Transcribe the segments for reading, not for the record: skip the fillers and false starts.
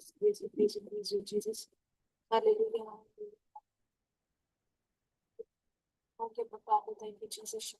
Jesus. Praise you, praise you, praise you, Jesus. Hallelujah. Thank you, Father. Thank you, Jesus.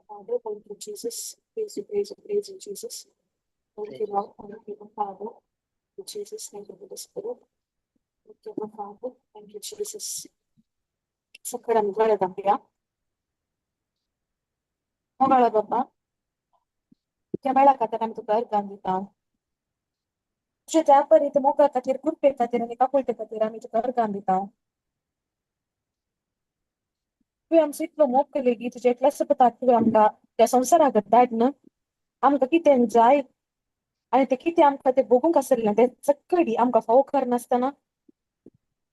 Father, thank you, Jesus. Praise you, praise you, praise you, Jesus. Thank you, Lord. Thank you, Father. Thank you, Jesus. Thank you, Holy Spirit. Thank you, Father. Thank you, Jesus. सकाळ आमी गळ्या दामया. मोगाळा बाबा, त्या वेळा खातीर आमी तुका अर्गां दिता. तुज्या त्या परीत मोगा खातीर, कृपे खातीर आनी काकुळटे खातीर आमी तुका अर्गां दिता. तुवें आमचो इतलो मोग केले की तुज्या एकल्याच पुताक तुवें आमकां त्या संवसाराक धाडन आमकां कितें जाय आनी तें कितें आमकां तें भोगूंक आसलें तें सक्कडी आमकां फावो करनासतना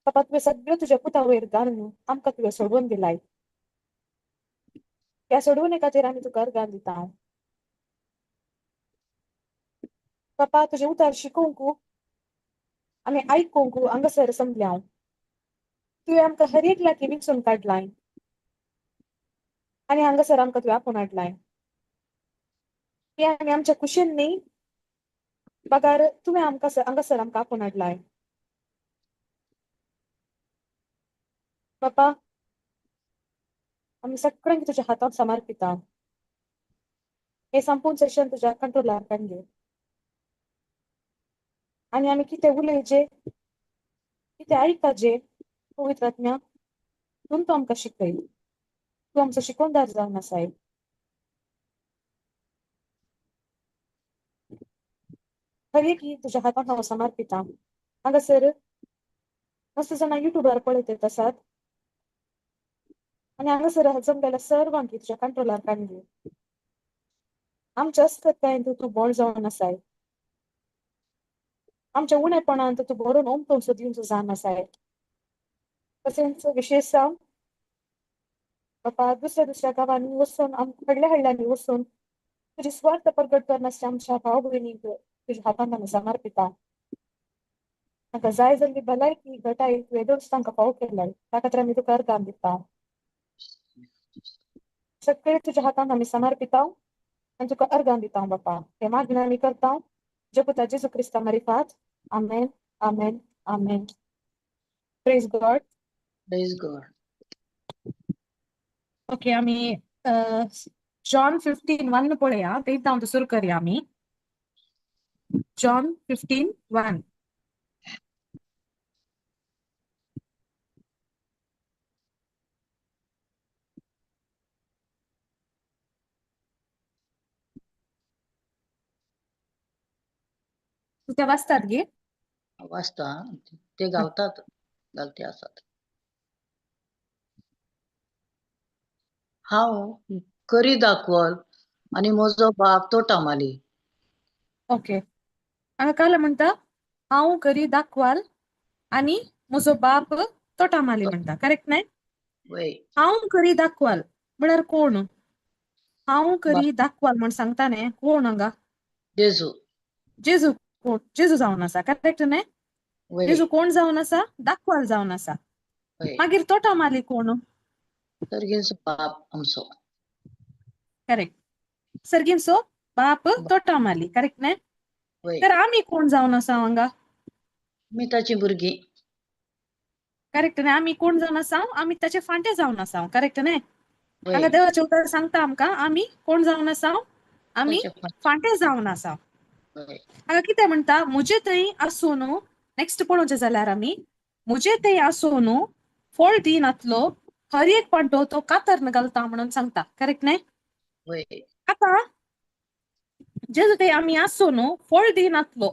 बाबा तुवें सगळें तुज्या पुता वयर घालून आमकां तुवें सोडून दिलाय. ह्या सोडवणे खातीर आमी तुका अर्गां दिता. बापा तुजें उतार शिकोवंक आनी आयकूंक हांगासर जमल्या. तुवें आमकां हर एक लागीं विंचून काडलाय आनी हांगासर आमकां तुवें आपोवन हाडलाय. हें आमी आमच्या कुशीन न्ही बगर तुवें आमकां हांगासर आमकां आपोवन हाडलाय. बापा आमी सगळ्यांक तुज्या हातांत समर्पिता. हें संपूर्ण सेशन तुज्या कंट्रोलार काडून घे आनी आमी कितें उलयचे कितें आयकाचे पवित्र आत्म्या तूं तूं आमकां शिकय. तूं आमचो शिकोवणदार जावन आसाय. हर एक तुज्या हातांत हांव समर्पिता. हांगासर मस्त जाणां युट्यूबार पळयत आसात आनी हांगासर जमलेल्या सर्वांक तुज्या कंट्रोलार काडून घे. आमच्या अस्कतायेन तूं बळ जावन आसाय. आमच्या उणेपणांत तूं भरून ओमटोसो दिवचो जावन आसाय. तशेंच विशेश जावन बापा दुसऱ्या दुसऱ्या गांवांनी वचून व्हडल्या व्हडल्यांनी वचून तुजी स्वार्थ प्रगट करनासल्या आमच्या भाव भयणीक तुज्या हातांत आमी समर्पिता. तांकां जाय जाल्ली भलायकी घटाय तुवें दोस तांकां फावो केलाय त्या खातीर आमी तुका अर्गां दिता. सगळे तुज्या हातांत आमी समर्पिता आनी तुका अर्गां दिता बापा. हें मागणें आमी करता तुज्या पुता जेजू क्रिस्ता मारिफात. आमेन, आमेन, आमेन. Praise God. Praise God. Okay, आमी जॉन 15:1 पळया. थंयच हांव सुरू करया आमी. जॉन 15:1. ते वाचतात गे? वाचता ते गावतात घालते आसात. हांव करी दाखवल आनी म्हजो बाप तोटामाली. ओके, हांगा काल म्हणटा हांव करी दाखवाल आनी म्हजो बाप तोटामाली म्हणटा, करेक्ट न्हय? वय. हांव करी दाखवाल म्हळ्यार कोण? हांव करी दाखवाल म्हण सांगता न्ही, कोण हांगा? जेजू. जेजू. कोण? जेजू जावन आसा, करेक्ट न्ही? वय. जेजू कोण जावन आसा? दाखवाल जावन आसा. वय. मागीर तोटामाली कोण? सर्गींचो बाप आमचो. करेक्ट, सर्गींचो बाप तोटामाली, करेक्ट न्ही? वय. तर आमी कोण जावन आसा हांगा? आमी ताची भुरगीं. करेक्ट न्ही? आमी कोण जावन आसा? आमी ताचे फांटे जावन आसा, करेक्ट न्ही? वय. हांगा देवाचें उतर सांगता आमकां आमी कोण जावन आसा? आमी ताचे फांटे. फांटे जावन आसा. वय. हांगा कितें म्हणटा? म्हजे थंय आसून, नेक्स्ट पळोवचें जाल्यार आमी म्हजे थंय आसून फळ दिनातलो हर एक पांटो तो कातरन घालता म्हणून सांगता, करेक्ट न्ही? वय. आतां जेजू थंय आमी आसून फळ दिनातलो,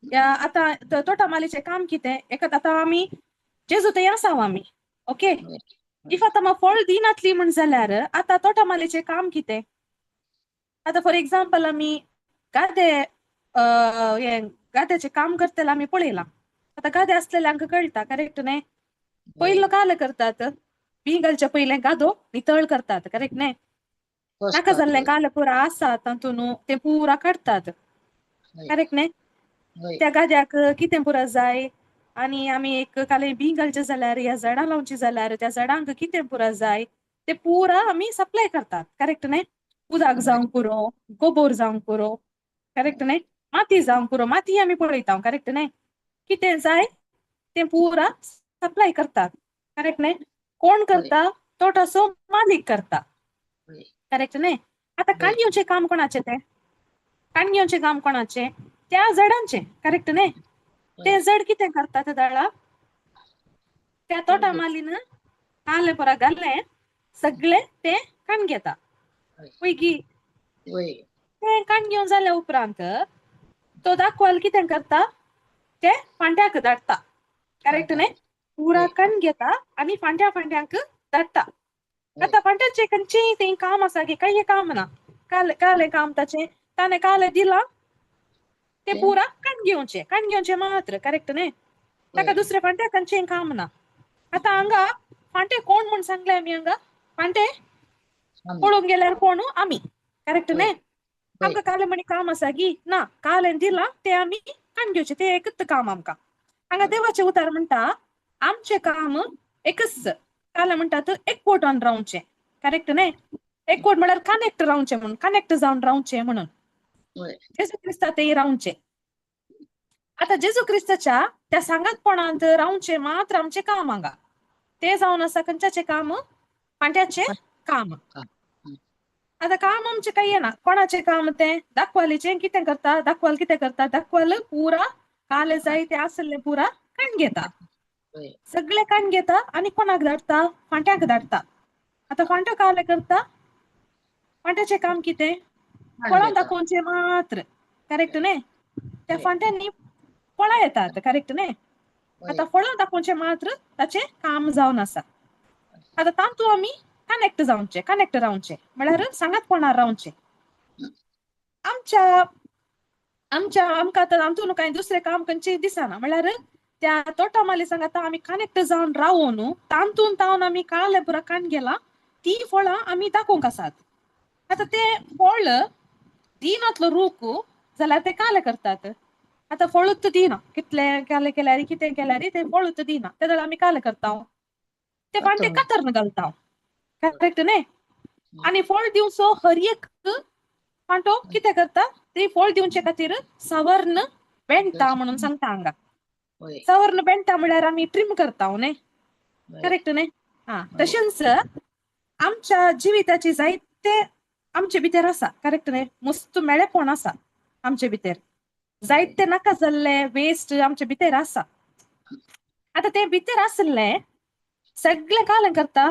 या आतां तोटामालीचें काम कितें? एकात आतां आमी जेजू थंय आसा आमी, ओके? वय. If आतां म्हाका फळ दिनातली म्हण जाल्यार आतां तोटामालीचें काम कितें? आतां फॉर एग्जाम्पल आमी गादे हें गाद्याचें काम करतले आमी पळयलां. आतां गादे आसलेल्यांक कळटा, करेक्ट न्ही? पयलो काल करतात, बीं घालचे पयलें गादो नितळ करतात, करेक्ट न्ही? नाका कोसतात. जाल्लें काल पुरा आसा तातूंत तें पुरा काडटात, वय. करेक्ट न्ही? वय. त्या गाद्याक कितें पुरा जाय आनी आमी एक काल बीं घालचें जाल्यार ह्या झाडां लावचीं जाल्यार त्या झाडांक कितें पुरा जाय ते पुरा आमी सप्लाय करतात, करेक्ट न्ही? उदक वय. जावंक पुरो, गोबोर जावंक पुरो, करेक्ट न्ही? माती जावंक पुरो, माती आमी पळयता, करेक्ट न्ही? कितें जाय तें पुरा सप्लाय करतात, करेक्ट न्ही? कोण वय. करता? तोटाचो मालीक करता, वय. करेक्ट न्ही? आतां वय. काणयेचें काम कोणाचें? तें काणयेचें काम कोणाचें? त्या झाडांचें, करेक्ट न्ही? वय. तें झाड कितें करता? त्या झाडा त्या तोटा मालीन काले पुरा घाल्लें सगळें तें काण घेता, वय. पयगी वय. तें काण घेवन जाल्या उपरांत तो दाखवाल कितें करता? ते फांट्याक धाडटा, करेक्ट न्ही? पुरा वय. काण घेता आनी फांट्या फांट्यांक धाडटा. वय. आतां फांट्याचें खंयचेंय तें काम आसा की कांय काम ना, काल कालें काम ताचें ताणें कालें दिलां तें तें पुरा काण घेवचें, काण घेवचें मात्र, करेक्ट न्ही? ताका वय. दुसरें फांट्या खंयचें काम ना. आतां हांगा फांटे कोण म्हूण सांगलें आमी? हांगा फांटे आमी. पळोवंक गेल्यार कोण? आमी, करेक्ट वय. न्ही? वय. आमकां कालें म्हणी काम आसा की ना, कालें दिलां तें आमी काण घेवचें, तें एकच काम आमकां. हांगा वय. देवाचें उतार म्हणटा आमचें काम एकच, कालें म्हणटात एकवटान रावचें, करेक्ट न्ही? एकवट म्हळ्यार कनेक्ट रावचें म्हणून, कनेक्ट जावन रावचें म्हणून, वय. जेजू क्रिस्ता तें रावचें. आतां जेजू क्रिस्ताच्या त्या सांगातपणांत रावचें मात्र आमचें काम हांगा, तें जावन आसा खंयच्याचें काम? फांट्याचें काम. आतां काम आमचें कांय येना, कोणाचें काम तें? दाखवालीचें. कितें करता दाखवाल? कितें करता दाखवाल? पुरा काले जाय तें आसलें पुरा काण घेता, वय. सगळें काण घेता आनी कोणाक धाडटा? फांट्याक धाडटा. आतां फांट्यो काले करता? फांट्याचें काम कितें? काण फळां घेता. दाखोवचें मात्र, करेक्ट न्ही? त्या वय. फांट्यांनी फळां येतात, करेक्ट न्ही? वय. आतां फळां दाखोवचें मात्र ताचें काम जावन आसा. आतां तातूंत आमी कनेक्ट जावचें, कनेक्ट रावचें म्हळ्यार सांगातपणार रावचें. आमच्या आमच्या आमकां आतां आमतून कांय दुसरें काम खंयचें दिसना, म्हळ्यार त्या तोटामाली सांगाता आमी कनेक्ट जावन रावून तातूंत तावन आमी काले पुरा काण गेला ती फळां आमी दाखोवंक आसात. आतां तें फळ दिनातलो रूख जाल्यार ते काले करतात. आतां फळूच दिना, कितलें काले केल्यार कितें केल्यार तें फळूच दिना, ते जाल्यार आमी काले करता, ते फांटे कातर. कातरन घालता, करेक्ट न्ही? आनी फळ दिवचो हर एक फांटो कितें करता? ती फळ दिवचे खातीर सवर्ण बेणटा म्हणून सांगता हांगा. वय. सवर्ण बेणटा म्हळ्यार आमी ट्रीम करता न्ही, वय. करेक्ट न्ही? हा, वय. तशेंच आमच्या जिविताची जायते आमचे भितर आसा, करेक्ट न्ही? मस्त मेळेपण आसा आमचे भितर, जायते नाका जाल्ले वेस्ट आमचे भितर आसा. आतां तें भितर आशिल्लें सगळें कालें करता?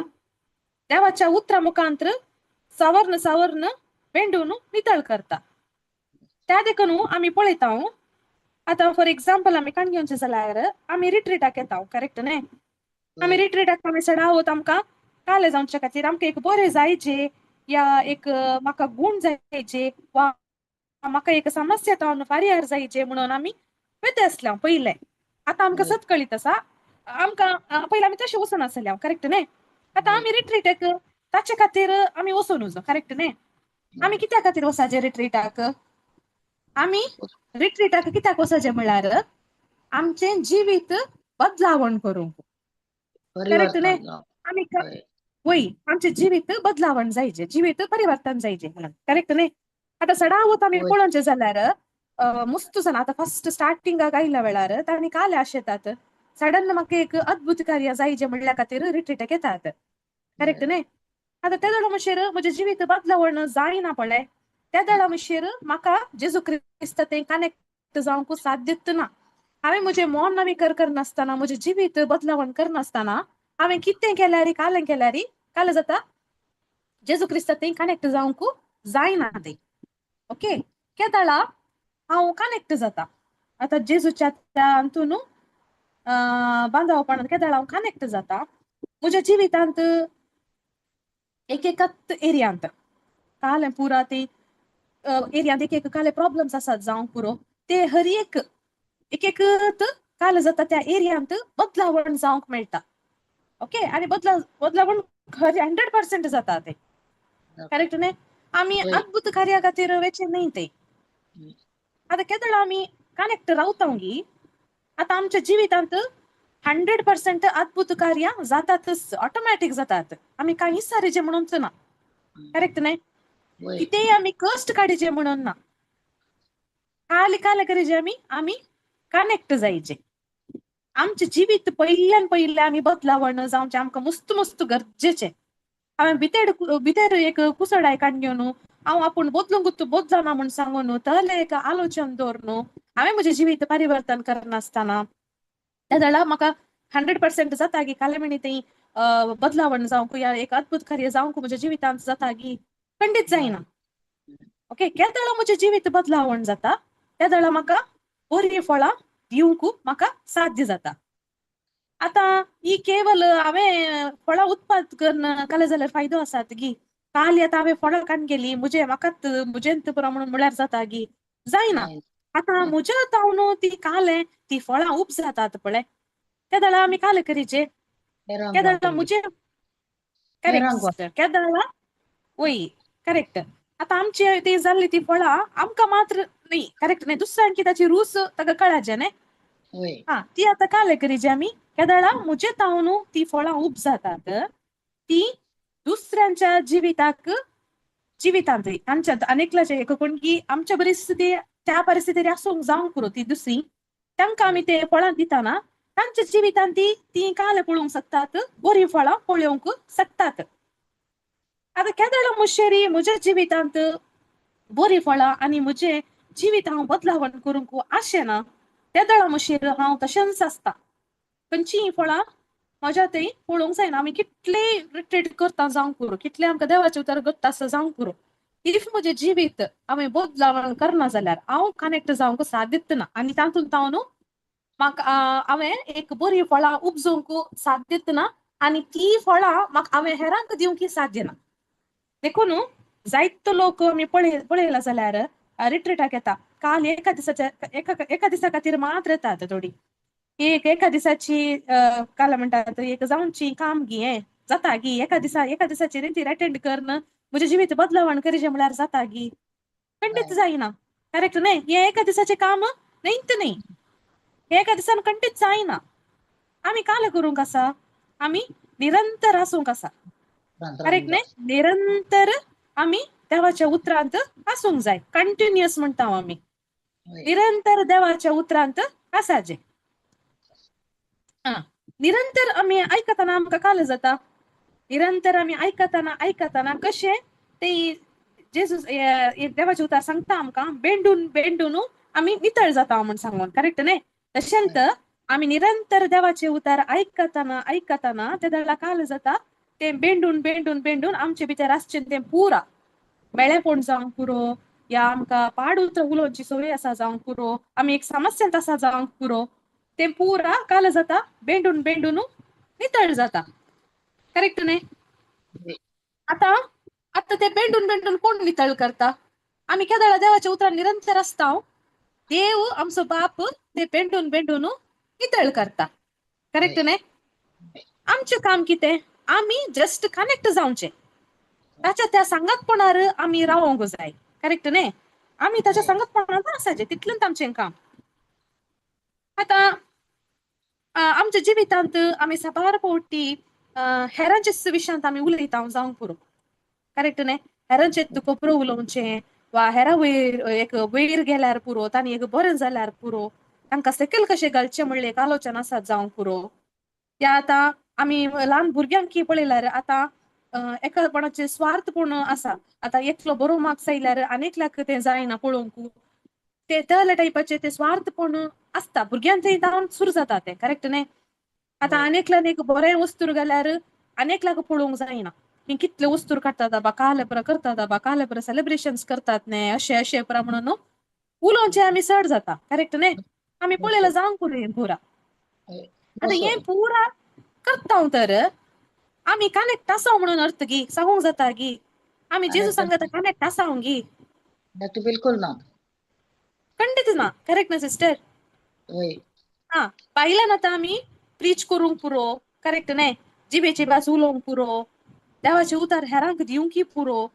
देवाच्या उतरा मुखांत्र सावर्ण सावर्ण बेंडून नितळ करता. त्या देखून आमी पळयता. आतां फॉर एग्जाम्पल आमी काण घेवचें जाल्यार आमी रिट्रीटाक येता, करेक्ट न्ही? आमी वय. रिट्रीटाक आमी चडावत आमकां काले जावचे खातीर आमकां एक बरें जायचे या एक म्हाका गूण जायचे वा म्हाका एक समस्या तावन फारियार जायचे म्हणून आमी वेता आसले पयलें. आतां आमकां वय सत कळीत आसा, आमकां पयलीं आमी तशें वचनासले, करेक्ट न्ही? आतां वय आमी रिट्रीटाक ताचे खातीर आमी वचूं नजो, करेक्ट न्ही? आमी कित्या खातीर वचाचें रिट्रीटाक? आमी रिट्रीटाक कित्याक वचाचें म्हळ्यार आमचें जिवीत बदलावण करूंक, करेक्ट न्ही? परिवर्तन जावप. आमी वय वय आमचें जिवीत बदलावण जायचें, जिवीत परिवर्तन जायचें म्हणून, करेक्ट न्ही? आतां सदांच आमी वय पळोवचें जाल्यार मुस्त जाण आतां फस्ट स्टार्टिंगाक आयल्या वेळार तांणी काले आशेतात सडन म्हाका एक अद्भुत कार्य जायचें म्हणल्या खातीर रिट्रीटाक येतात, करेक्ट वय न्ही? आतां ते दडो म्हणशीर म्हजें जिवीत बदलावण जायना पळय, त्या दडा म्हणशीर म्हाका जेजू क्रिस्त तें कनेक्ट जावंक साध्यत ना. हांवें म्हजें मन नवीकर करनासतना, म्हजें जिवीत बदलावण करनासतना हांवें कितें केल्यार, कालें केल्यार कालें जाता, जेजू क्रिस्त तें कनेक्ट जावंक जायना तें. ओके, केदाळा हांव कनेक्ट जाता आतां जेजूच्या त्या हातून बांदावपणान केदाळा हांव कनेक्ट जाता म्हज्या जिवितांत एक एकाच एरियांत कालें पुरा ती एरियांत एक एक काले प्रॉब्लम्स आसात जावंक पुरो, ते हर एक एक एकत काल जाता त्या एरियांत बदलावण जावंक मेळटा. ओके, आनी बदलावण खरें 100% जाता तें, करेक्ट न्ही? आमी वय अद्भुत कार्या खातीर वेचें न्ही तें. आतां केदळा आमी कनेक्ट रावता गी, आतां आमच्या जिवितांत 100% अद्भुत कार्यां जातातच, ऑटोमॅटीक जातात. आमी कांय विचारीचें म्हणूनच ना, करेक्ट न्ही? वय कितेंय आमी कश्ट काडीचे म्हणून ना, खाली काले करीचे आमी आमी कनेक्ट जायचे. आमचें जिवीत पयल्यान पयलें आमी बदलावण जावचें आमकां मस्त मस्त गरजेचें. हांवें भितर भितर एक कुसडाय काडून घेवन हांव आपूण बदलूंक बदलना म्हूण सांगून तले एक आलोचन दवरून हांवें म्हजें जिवीत परिवर्तन करनासतना त्या जाल्यार म्हाका 100% जाता की काले म्हणी ती बदलावण जावंक या एक अद्भुत कार्य जावंक म्हज्या जिवितांत जाता की खंडीत जायना. ओके, केदळा म्हजें जिवीत बदलावण जाता त्या दळा म्हाका बरीं फळां दिवंक म्हाका साध्य जाता. आतां ही केवल हांवें फळां उत्पाद करून काले जाल्यार फायदो आसात गी, काल आतां हांवें फळां काडून गेली म्हजें म्हाकाच म्हजेंत पुरो म्हणून म्हळ्यार जाता गी, जायना. आतां म्हज्या तावन ती कालें ती फळां उपजातात पळय, त्या दळा आमी काले करीचे हेरांक केदळा वांटून म्हजें, करेक्ट हेरांक सिस्टर, केदळा वय करेक्ट. आतां आमची ती जाल्ली ती फळां आमकां मात्र न्ही, करेक्ट न्ही, दुसऱ्यांकी ताची रूच ताका कळाचें न्ही. वय हा ती आतां काले करीचे आमी केदळा म्हजे तावन ती फळां उपजातात ती दुसऱ्यांच्या जिविताक जिवितांत तांच्या आनी एक कोण की आमच्या परिस्थिती त्या परिस्थितीर आसूंक जावंक पुरो ती दुसरी तांकां आमी ते फळां दिताना तांच्या जिवितांत ती ती काले पळोवंक शकतात, बरीं फळां पळोवंक शकतात. आतां केदळा मुशेरी म्हज्या जिवितांत बरीं फळां आनी म्हजें जिवीत हांव बदलावण करूंक आशेना तेदळा मुशीर हांव तशेंच आसता, खंयचीय फळां म्हज्या थंय पळोवंक जायना. आमी कितलेय रिट्रीट करता जावंक पुरो, कितलें आमकां देवाचें उतर घडटा आसा जावंक पुरो, if म्हजें जिवीत हांवें बदलावण करना जाल्यार हांव कनेक्ट जावंक साध्यत ना आनी तातूंत हांव न्हू म्हाका हांवें एक बरीं फळां उपजोवंक साध्यत ना आनी ती फळां म्हाका हांवें हेरांक दिवंक साध्य ना. देखून जायतो लोक आमी पळयला जाल्यार रिट्रीटाक येता, काल एका दिसाच्या एका एका दिसा खातीर मात्र येतात थोडी, एक एका दिसाची काल म्हणटात एक जावची काम गी हें जाता गी, एका दिसा एका दिसाची रितीर अटेंड करून म्हजें जिवीत बदलावण करीचें म्हळ्यार जाता गी, खंडीत जायना, करेक्ट न्ही? हें एका दिसाचें काम न्हीच न्ही, हें एका दिसान खंडीत जायना. आमी काल करूंक आसा, आमी निरंतर आसूंक आसा, करेक्ट न्ही? निरंतर आमी देवाच्या उतरांत आसूंक जाय, कंटिन्युअस म्हणटा आमी, निरंतर देवाच्या उतरांत आसाचें. निरंतर आमी आयकतना आमकां काल जाता, निरंतर आमी आयकतना आयकतना कशें ते जेजूस देवाचें उतर सांगता आमकां बेंडून बेंडून आमी नितळ जाता म्हूण सांगून, करेक्ट न्ही? तशेंच आमी निरंतर देवाचें उतर आयकतना आयकतना ते दळा काल जाता, तें बेंडून बेंडून बेंडून आमचे भितर आसचें तें पुरा मेळेपण जावंक पुरो, या आमकां पाड उतरां उलोवची संवय आसा जावंक पुरो, आमी एक समस्यांत आसा जावंक पुरो, तें पुरा काल जाता बेंडून बेंडून नितळ जाता, करेक्ट न्ही? आतां आतां ते बेंडून बेंडून कोण नितळ करता? आमी केदळा देवाच्या उतरान निरंतर आसता. देव आमचो बाप ते बेंडून बेंडून नितळ करता. करेक्ट वय. न्ही? आमचें काम कितें? आमी जस्ट कनेक्ट जावचें ताच्या त्या सांगातपणार आमी रावोंक जाय. करेक्ट न्ही? आमी ताच्या वय. सांगातपणार आसाचें, तितलेंच आमचें काम. आतां आमच्या जिवितांत आमी साबार फावटी हेरांच्या विशयांत आमी उलयता जावंक पुरो. करेक्ट न्ही? हेरांचे खबरो उलोवचें वा हेरा वयर एक वयर गेल्यार पुरो, तांणी एक बरें जाल्यार पुरो, तांकां सकयल कशें घालचें म्हणलें एक आलोचन आसात जावंक पुरो. या आतां आमी ल्हान भुरग्यांक की पळयल्यार आतां एका कोणाचे स्वार्थपण आसा. आतां एकलो बरो मार्क्स आयल्यार आनी एकल्याक तें जायना पळोवंक, ते तसल्या टायपाचे ते स्वार्थपण आसता भुरग्यांक जावन सुरू जाता तें. करेक्ट न्ही? आतां वय. आनी एकल्यान एक बरें वस्तूर घाल्यार आनी एकल्याक पळोवंक जायना, ही कितले वस्तूर काडटात बा, काले पुरा करतात बा, काले पुरा सेलिब्रेशन्स करतात न्ही, अशें अशें पुरा म्हणून उलोवचें आमी चड जाता. करेक्ट न्ही? आमी पळयलां जावंक पुरो हें पुरा. वय. आतां हें बसो. पुरा करता तर आमी कनेक्ट आसा म्हणून अर्थ गी सांगूंक जाता गी? आमी जेजू कनेक्ट सांगता कनेक्ट आसा गी? तूं बिलकुल ना. खंडीत ना. करेक्ट ना सिस्टर? वय. हा, बायलान आतां आमी प्रीच करूंक पुरो. करेक्ट न्ही? जिबेची भास उलोवंक पुरो, देवाचे उतार हेरांक दिवंकी पुरो.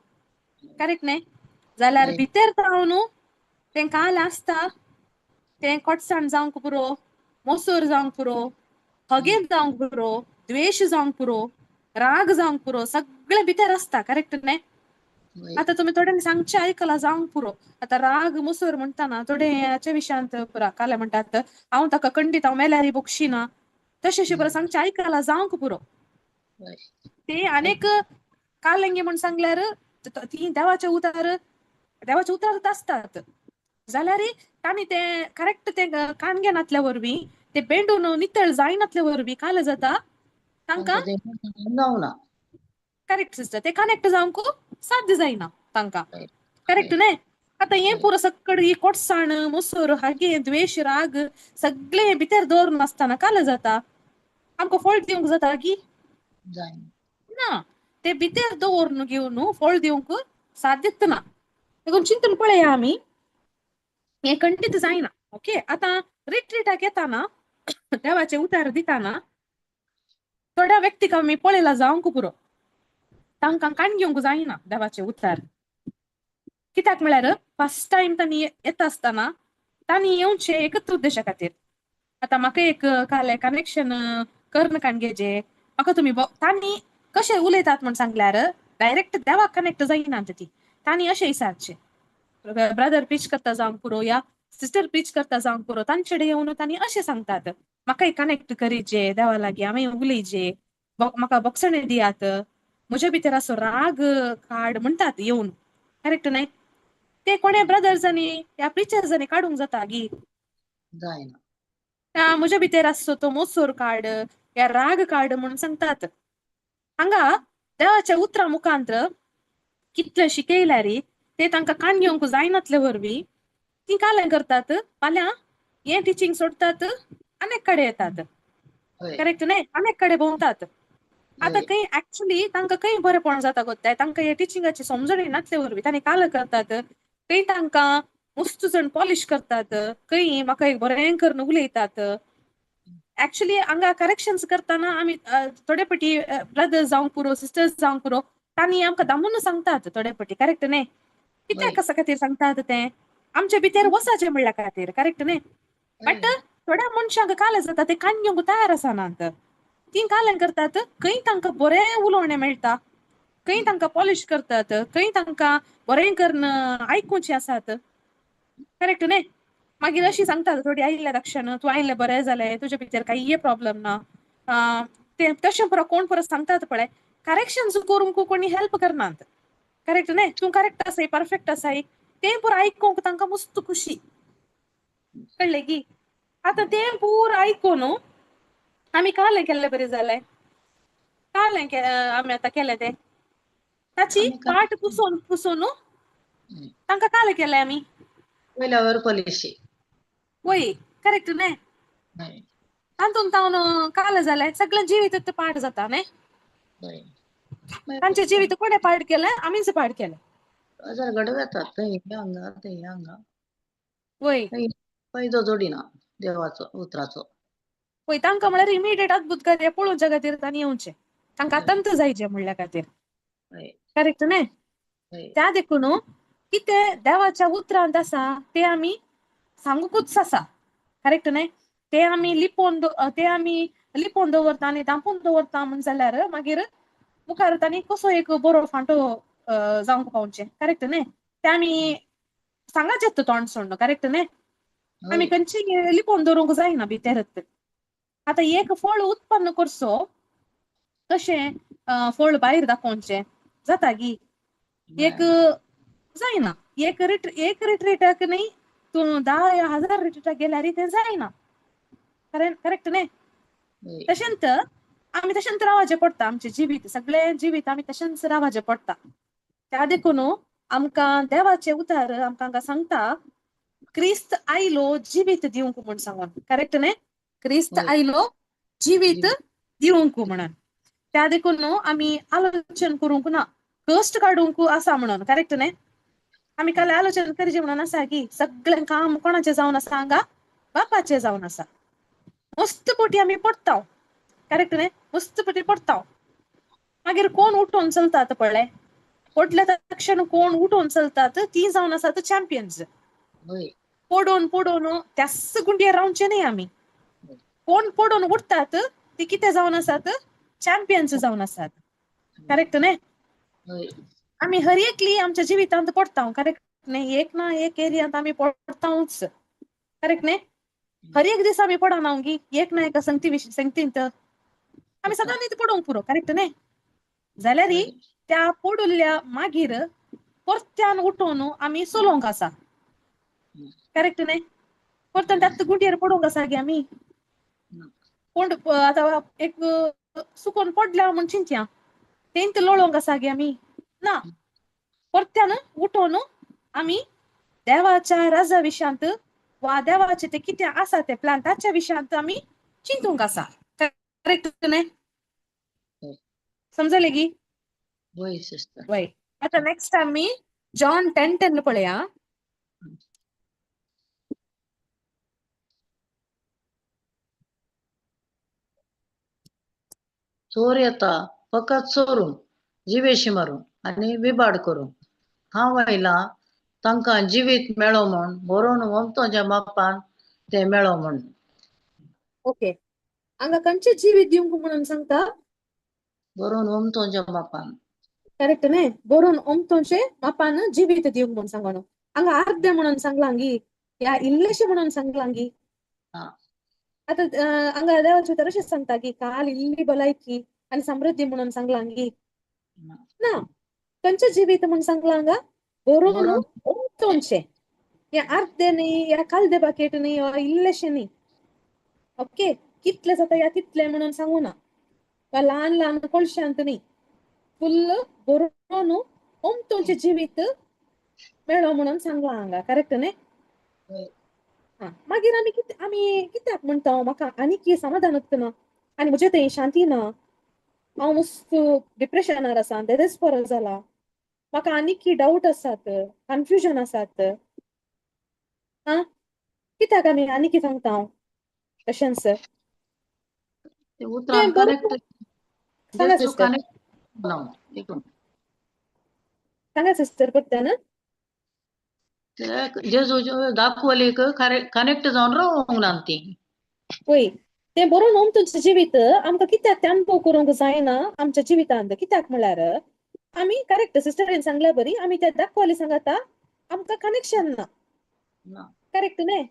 करेक्ट न्ही? जाल्यार वय. भितर जावन तें काल आसता तें कोटसाण जावंक पुरो, मोसोर जावंक पुरो, हगेन जावंक पुरो, द्वेश जावंक पुरो, राग जावंक पुरो, सगळें भितर आसता. करेक्ट न्ही? वय. आतां तुमी थोड्यांनी सांगचें आयकलां जावंक पुरो. आतां राग मुसर म्हणटाना थोडे हाच्या विशयांत पुरा काले म्हणटात हांव ताका खंडीत हांव मेल्यारी बक्षिना, तशें अशें पुरा सांगचें आयकलां जावंक पुरो. वय. ते अनेक कालंगी म्हूण सांगल्यार ती देवाच्या उतार देवाच्या उतार आसतात जाल्यार तांणी तें करेक्ट तें कान घेनातल्या वरवीं ते बेंडून नितळ जायनातल्या वरवीं काल जाता तांकां. जावना. करेक्ट सिस्टर, ते कनेक्ट जावंक साध्य जायना तांकां. वय. करेक्ट न्ही? आतां हें वय. पुरो सक्कड ही कोटसाण मोसोर हागे द्वेश राग सगळें भितर दवरून आसतना काल जाता आमकां फळ दिवंक जाता की जायना. ना? ते भितर दवरून घेवन फळ दिवंक साध्यच ना. देखून चिंतून पळया आमी हें खंडीत जायना. ओके, आतां रिट्रीटाक येताना देवाचे उतार दिताना थोड्या व्यक्तीक आमी पळयला जावंक पुरो, तांकां काण घेवंक जायना देवाचे उतार. कित्याक म्हळ्यार फर्स्ट टायम तांणी येता आसतना तांणी येवचें एकच उद्देशा खातीर. आतां म्हाका एक काल कनेक्शन कर्ण काण घेजे म्हाका तुमी तांणी कशें उलयतात म्हूण सांगल्यार डायरेक्ट देवाक कनेक्ट जायना ती. तांणी अशें विचारचें, ब्रदर प्रीच करता जावंक पुरो या सिस्टर प्रीच करता जावंक पुरो, तांचे कडेन येवन तांणी अशें सांगतात म्हाका कनेक्ट करीचे देवा लागीं, हांवें उलयचे, म्हाका बोगसणें दियात, म्हज्या भितर असो राग काड म्हणटात येवन. करेक्ट न्हय? ते कोणे ब्रदर्सांनी ह्या प्रिचर्सांनी काडूंक जाता गी? जायना. म्हज्या भितर आसचो तो मोसोर काड या राग काड म्हणून सांगतात. हांगा देवाच्या उतरां मुखांत कितलें शिकयल्यार ते तांकां कान घेवंक जायनातले वरवीं ती कालें करतात, फाल्यां हें टिचींग सोडटात आनी कडेन येतात. वय. करेक्ट न्हय? अनेक कडेन भोंवतात. आतां वय. खंय एक्चुली तांकां खंय बरेंपण जाता गोत्ताय, तांकां हे टिचिंगाची समजणी नासले वरवीं तांणी काल करतात, खंय तांकां मस्त जण पॉलिश करतात, खंय म्हाका एक बरें करून उलयतात. एक्चुली हांगा करेक्शन्स करतना आमी थोडे फावटी ब्रदर्स जावंक पुरो सिस्टर्स जावंक पुरो तांणी आमकां दामून सांगतात थोडे फावटी. करेक्ट न्हय? कित्याक वय. कसा खातीर सांगतात तें? आमच्या भितर वसाचें म्हणल्या खातीर. करेक्ट न्हय? बट वय. थोड्या मनशांक काल जाता ते कान घेवंक तयार आसनात. ती कालें करतात, खंय तांकां बरें उलोवणें मेळटा, खंय तांकां पॉलिश करतात, खंय तांकां बरें करून आयकुचें आसात. करेक्ट न्हय? मागीर अशी सांगतात थोडी आयिल्ल्या तक्षण तूं आयिल्लें बरें जालें, तुज्या भितर कांय प्रॉब्लम ना. ते तशें पुरो कोण पुरो सांगतात पळय, करेक्शन्स करूंक कोणी हेल्प करनात. करेक्ट न्हय? तूं करेक्ट आसाय, परफेक्ट आसाय, तें पुरो आयकूंक तांकां मस्त खुशी. कळ्ळें की? आतां तें पुरो आयकून आमी कालें केल्लें बरें जालें, कालें आमी आतां केलें तें ताची आमी पाट पुसोवन पुसोवन तांकां कालें केलें आमी. वयल्यावर पॉलिशी. वय. करेक्ट न्हय? वय. तातूंत तावन कालें जालें सगळें जिवीत पाठ जाता न्हय. वय. तांचें जिवीत कोणें पाड केलें? आमीच पाड केलें. हजार घडव येतात थंय हांगा थंय हांगा. वय. थंय फायदो जोडिना देवाचो उतराचो. पळय तांकां म्हळ्यार इमिडिएट अद्भुत कार्य पळोवच्या खातीर तांणी येवचें, तांकां हय. तंत्र जायचें म्हणल्या खातीर. हय. करेक्ट न्ही? हय. त्या देखून कितें देवाच्या उतरांत आसा तें आमी सांगूकूच आसा. करेक्ट न्ही? ते आमी लिपोवन ते आमी लिपोवन दवरता आनी धांपून दवरता म्हण जाल्यार मागीर मुखार तांणी कसो एक बरो फांटो जावंक पावचें? करेक्ट न्ही? ते आमी सांगाचें तोंड सोडून. करेक्ट न्ही? आमी हय. खंयची लिपोवन दवरूंक जायना भितरच. आतां एक फळ उत्पन्न करचो कशें फळ भायर दाखोवचें जाता गी? एक जायना. एक रिट्रीटाक न्ही तूं 10 या 1000 रिट्रीटाक गेल्यार तें जायना. करेक्ट न्ही? हय. तशेंच आमी तशेंच रावचें पडटा. आमचें जिवीत सगळें जिवीत आमी तशेंच रावचें पडटा. त्या देखून आमकां देवाचें उतर आमकां हांगा सांगता क्रिस्त आयलो जिवीत दिवंक म्हूण सांगून. करेक्ट न्ही? क्रिस्त हय. आयलो जिवीत जिवीत. दिवंक म्हणून. त्या देखून आमी आलोचन करूंक ना, कश्ट काडूंक आसा म्हणून. करेक्ट न्ही? आमी काल आलोचन करचें म्हणून आसा की सगळें काम कोणाचें जावन आसा हांगा? बापाचें जावन आसा. मस्त पोटी आमी पडटा. करेक्ट न्ही? मस्त पोटी पडटा. मागीर कोण उठोवन चलतात पळय, पडल्या तक्षण कोण उठोवन चलतात ती जावन आसात चॅम्पियन्स. हय. पडोवन पडोवन त्याच गुंडयेर रावचें न्ही आमी. कोण पडोवन उठतात ती कितें जावन आसात? चॅम्पियन्स जावन आसात. करेक्ट न्ही? हय. आमी हर एकली आमच्या जिवितांत पडटा. करेक्ट न्ही? एक ना एक एरियांत आमी पडटाच. करेक्ट न्ही? हर एक दीस आमी पडना गी एक ना एका संगती संगतींत आमी सदांच पडोवंक पुरो. करेक्ट न्ही? जाल्यार हय. त्या पडुल्ल्या मागीर परत्यान उठोवन आमी चलोवंक आसा. करेक्ट न्ही? परत्यान त्याच गुंडयेर पडोवंक आसा गे आमी. कोण आतां एक सुकोन पडल्या म्हूण चिंतया, तेंत लोळोवंक आसा गे आमी? ना, परत्यान उठोवन आमी देवाच्या राजा विशयांत वा देवाचें तें कितें आसा तें प्लान ताच्या विशयांत आमी चिंतूंक आसा. करेक्ट न्ही? समजलें गी? हय सिस्टर. वय. आतां नेक्स्ट आमी जॉन 10:10 पळया. चोर येता फकत चोरूंक, जिवेशी मारूंक आनी विबाड करूंक. हांव आयलां तांकां जिवीत मेळो म्हूण, बरोवन ओमतोच्या मापान तें मेळो म्हूण. ओके, हांगा खंयचें जिवीत दिवंक म्हणून सांगता? बरोवन ओमतोच्या मापान. करेक्ट न्ही? बरोवन ओमतोचें मापान जिवीत दिवंक म्हणून सांगून. हांगा अर्दें म्हणून सांगलां गी, या इल्लेशें म्हणून सांगलां गी? आतां हांगा देवाचें उतर अशें सांगता की काल इल्ली भलायकी आनी समृद्धी म्हणून सांगलां गी? ना, खंयचें जिवीत म्हूण सांगलां हांगा? बरोवन ओमतोचें. हें अर्दें न्ही, या कालदे बाकेट न्ही, वा इल्लेशें न्ही. ओके, कितलें जाता या तितलें म्हणून सांगू ना, वा ल्हान ल्हान कोळशांत न्ही, फुल्ल बरोवन ओमतोचें जिवीत मेळो म्हणून सांगलां हांगा. करेक्ट न्ही? आं, मागीर आमी आमी कित्याक म्हणटा म्हाका आनीक समाधानूच ना आनी म्हजें थंय शांती ना, हांव मस्त डिप्रेशनार आसा, देदेस्पर जाला, म्हाका आनीक डावट आसात, कन्फ्युजन आसात. आं, कित्याक आमी आनीक सांगता हांव तशेंच? ते उतरान तें बरोबर कनेक्ट सांगा जेजू सिस्टर. कनेक्ट ना देखून. सांगा सिस्टर परत्यान. ते जेजू दाखवली कनेक्ट जावन रावोंक ना ती. वय, तें बरोवन ओमतोचें जिवीत आमकां कित्याक तें अनुभव करूंक जायना आमच्या जिवितांत? कित्याक म्हळ्यार आमी करेक्ट सिस्टरीन सांगल्या बरी, आमी त्या दाखवली सांगता आमकां कनेक्शन ना. ना. करेक्ट न्ही?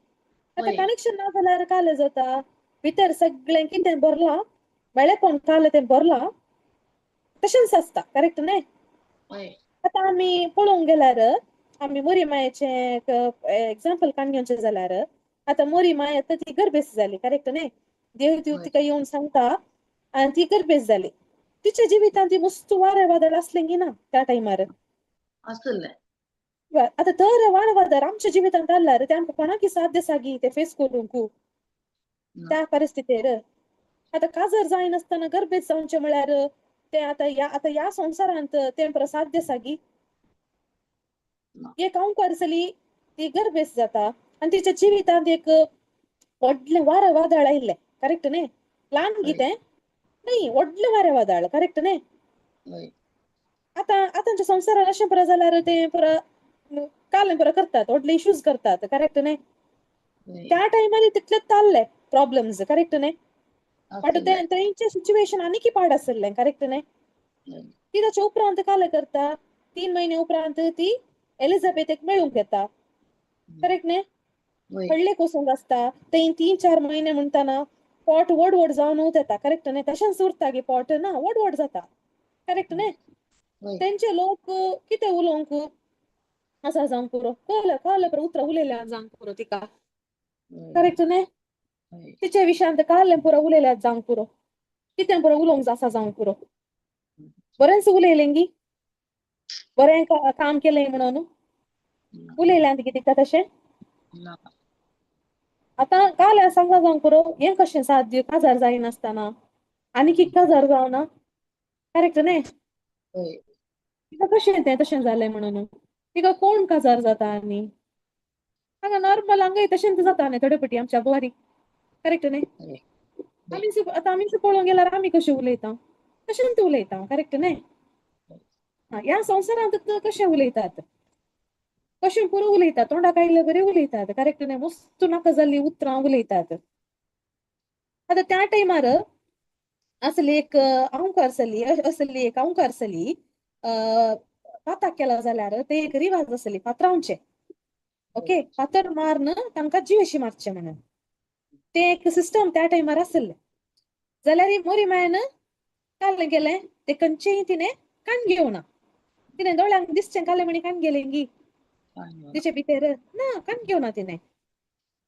आतां वय. कनेक्शन ना जाल्यार काल जाता भितर सगळें कितें भरलां, मेळेपण काल तें भरलां तशेंच आसता. करेक्ट न्ही? वय. आतां आमी पळोवंक गेल्यार आमी मोरी मायेचें एग्जाम्पल काडून घेवचें जाल्यार आतां मोरी माय आतां ती गर्भेस्त जाली. करेक्ट न्ही? देव वय. तिका येवन सांगता आनी ती गर्भेस्त जाली. तिच्या जिवितांत ती मस्त वारें वादळ आसलें की ना त्या टायमार? आसलें. आतां तर वारें वादळ आमच्या जिवितांत आसल्यार तें आमकां कोणाकी साध्य आसा गी तें फेस करूंक ना. त्या परिस्थितीर? आतां काजर जायनासतना गर्भेस्त जावचें म्हळ्यार तें आतां ह्या आतां ह्या संवसारांत तें प्रसाद्य आसा गी? ना. एक अंवकर चली ती गर्भेस्त जाता आनी तिच्या जिवितांत एक व्हडलें वारें वादळ आयिल्लें, करेक्ट न्ही? ल्हान गी हय. तें न्ही, व्हडलें वारें वादळ, करेक्ट न्ही? हय. आतां आतांच्या संवसारांत अशें पुरो जाल्यार तें पुरो कालें पुरो करतात, व्हडले इश्यूज करतात, करेक्ट न्ही? हय. त्या टायमार तितलेच ताल्ले प्रॉब्लम्स, करेक्ट न्ही? बट आसतलें. तें तेंचें सिच्युएशन आनीकय पाड आसलें, करेक्ट न्ही? हय. ती ताच्या उपरांत कालें करता, 3 म्हयने उपरांत ती एलिझाबेथेक मेळूंक येता, करेक्ट न्ही? हय. व्हडले कोसोंक आसता थंय 3-4 म्हयने म्हणटाना पोट व्हड व्हड जावन येता, करेक्ट न्ही? तशेंच उरता गे पोट ना, व्हड व्हड जाता, करेक्ट न्ही? हय. तेंचे लोक कितें उलोवंक आसा जावंक पुरो, कळ्ळें कळ्ळें पुरो उतरां उलयल्या जावंक पुरो तिका, हय. करेक्ट न्ही? हय. तिच्या विशयांत काडलें पुरो उलयल्यात जावंक पुरो, कितें पुरो उलोवंक आसा जावंक पुरो, बरेंच उलयलें गी, बरें काम केलें म्हणून ना. उलयल्यात गी तिका तशें? ना. आतां काल सांगला जावंक पुरो हें कशें साध्य काजार जायनासतना आनी काजार जावना, करेक्ट न्ही? हय. तिका कशें तें तशें जालें म्हणून तिका कोण काजार जाता? आनी हांगा नॉर्मल हांगाय तशेंच जाता न्ही थोडे फावटी आमच्या बोवारी, करेक्ट न्ही? हय. आमी आतां आमीच पळोवंक गेल्यार आमी कशें उलयता तशेंच उलयता, करेक्ट न्ही? ह्या संवसारांत कशें उलयतात, कशें पुरो उलयतात, तोंडाक आयिल्ले बरें उलयतात, करेक्ट न्ही? मस्त नाका जाल्लीं उतरां उलयतात. आतां त्या टायमार असली एक अंवकर चली, असली एक अंवकर चली पाताक केला जाल्यार ते एक रिवाज आसली फातरावचे, ओके, फातर मारून तांकां जिवेशी मारचे म्हणून ते एक सिस्टम त्या टायमार आसलें. जाल्यार मोरी मायन कालें केलें ते खंयचेय तिणें काण घेवना, तिणें दोळ्यांक दिसचें कालें म्हणी काण गेलें गी तिचे भितर ना, काण घेवना तिणें.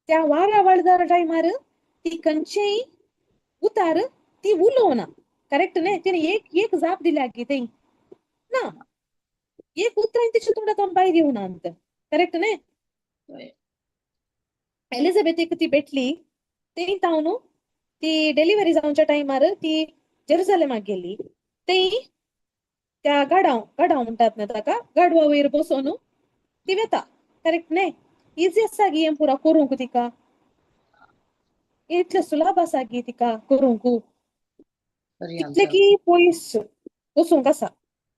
त्या वाऱ्या वाळदार टायमार ती खंयचेय उतार ती उलोवना, करेक्ट न्ही? तिणें एक एक जाप दिल्या गी थंय ना, एक उतरां तिच्या तोंडांत भायर येवना, करेक्ट न्ही? हय. एलिझाबेथीक ती भेटली थंय तावन ती डिलिव्हरी जावच्या टायमार ती जेरुजलेमाक गेली, थंय त्या गाडाव गाडाव म्हणटात न्ही ताका, गाडवा वयर बसोन ती वेता, करेक्ट न्ही? इजी आसा गी हें पुरो करूंक तिका, इतलें सुलभ आसा गी तिका करूंक, तितलें की पयस वचूंक आसा,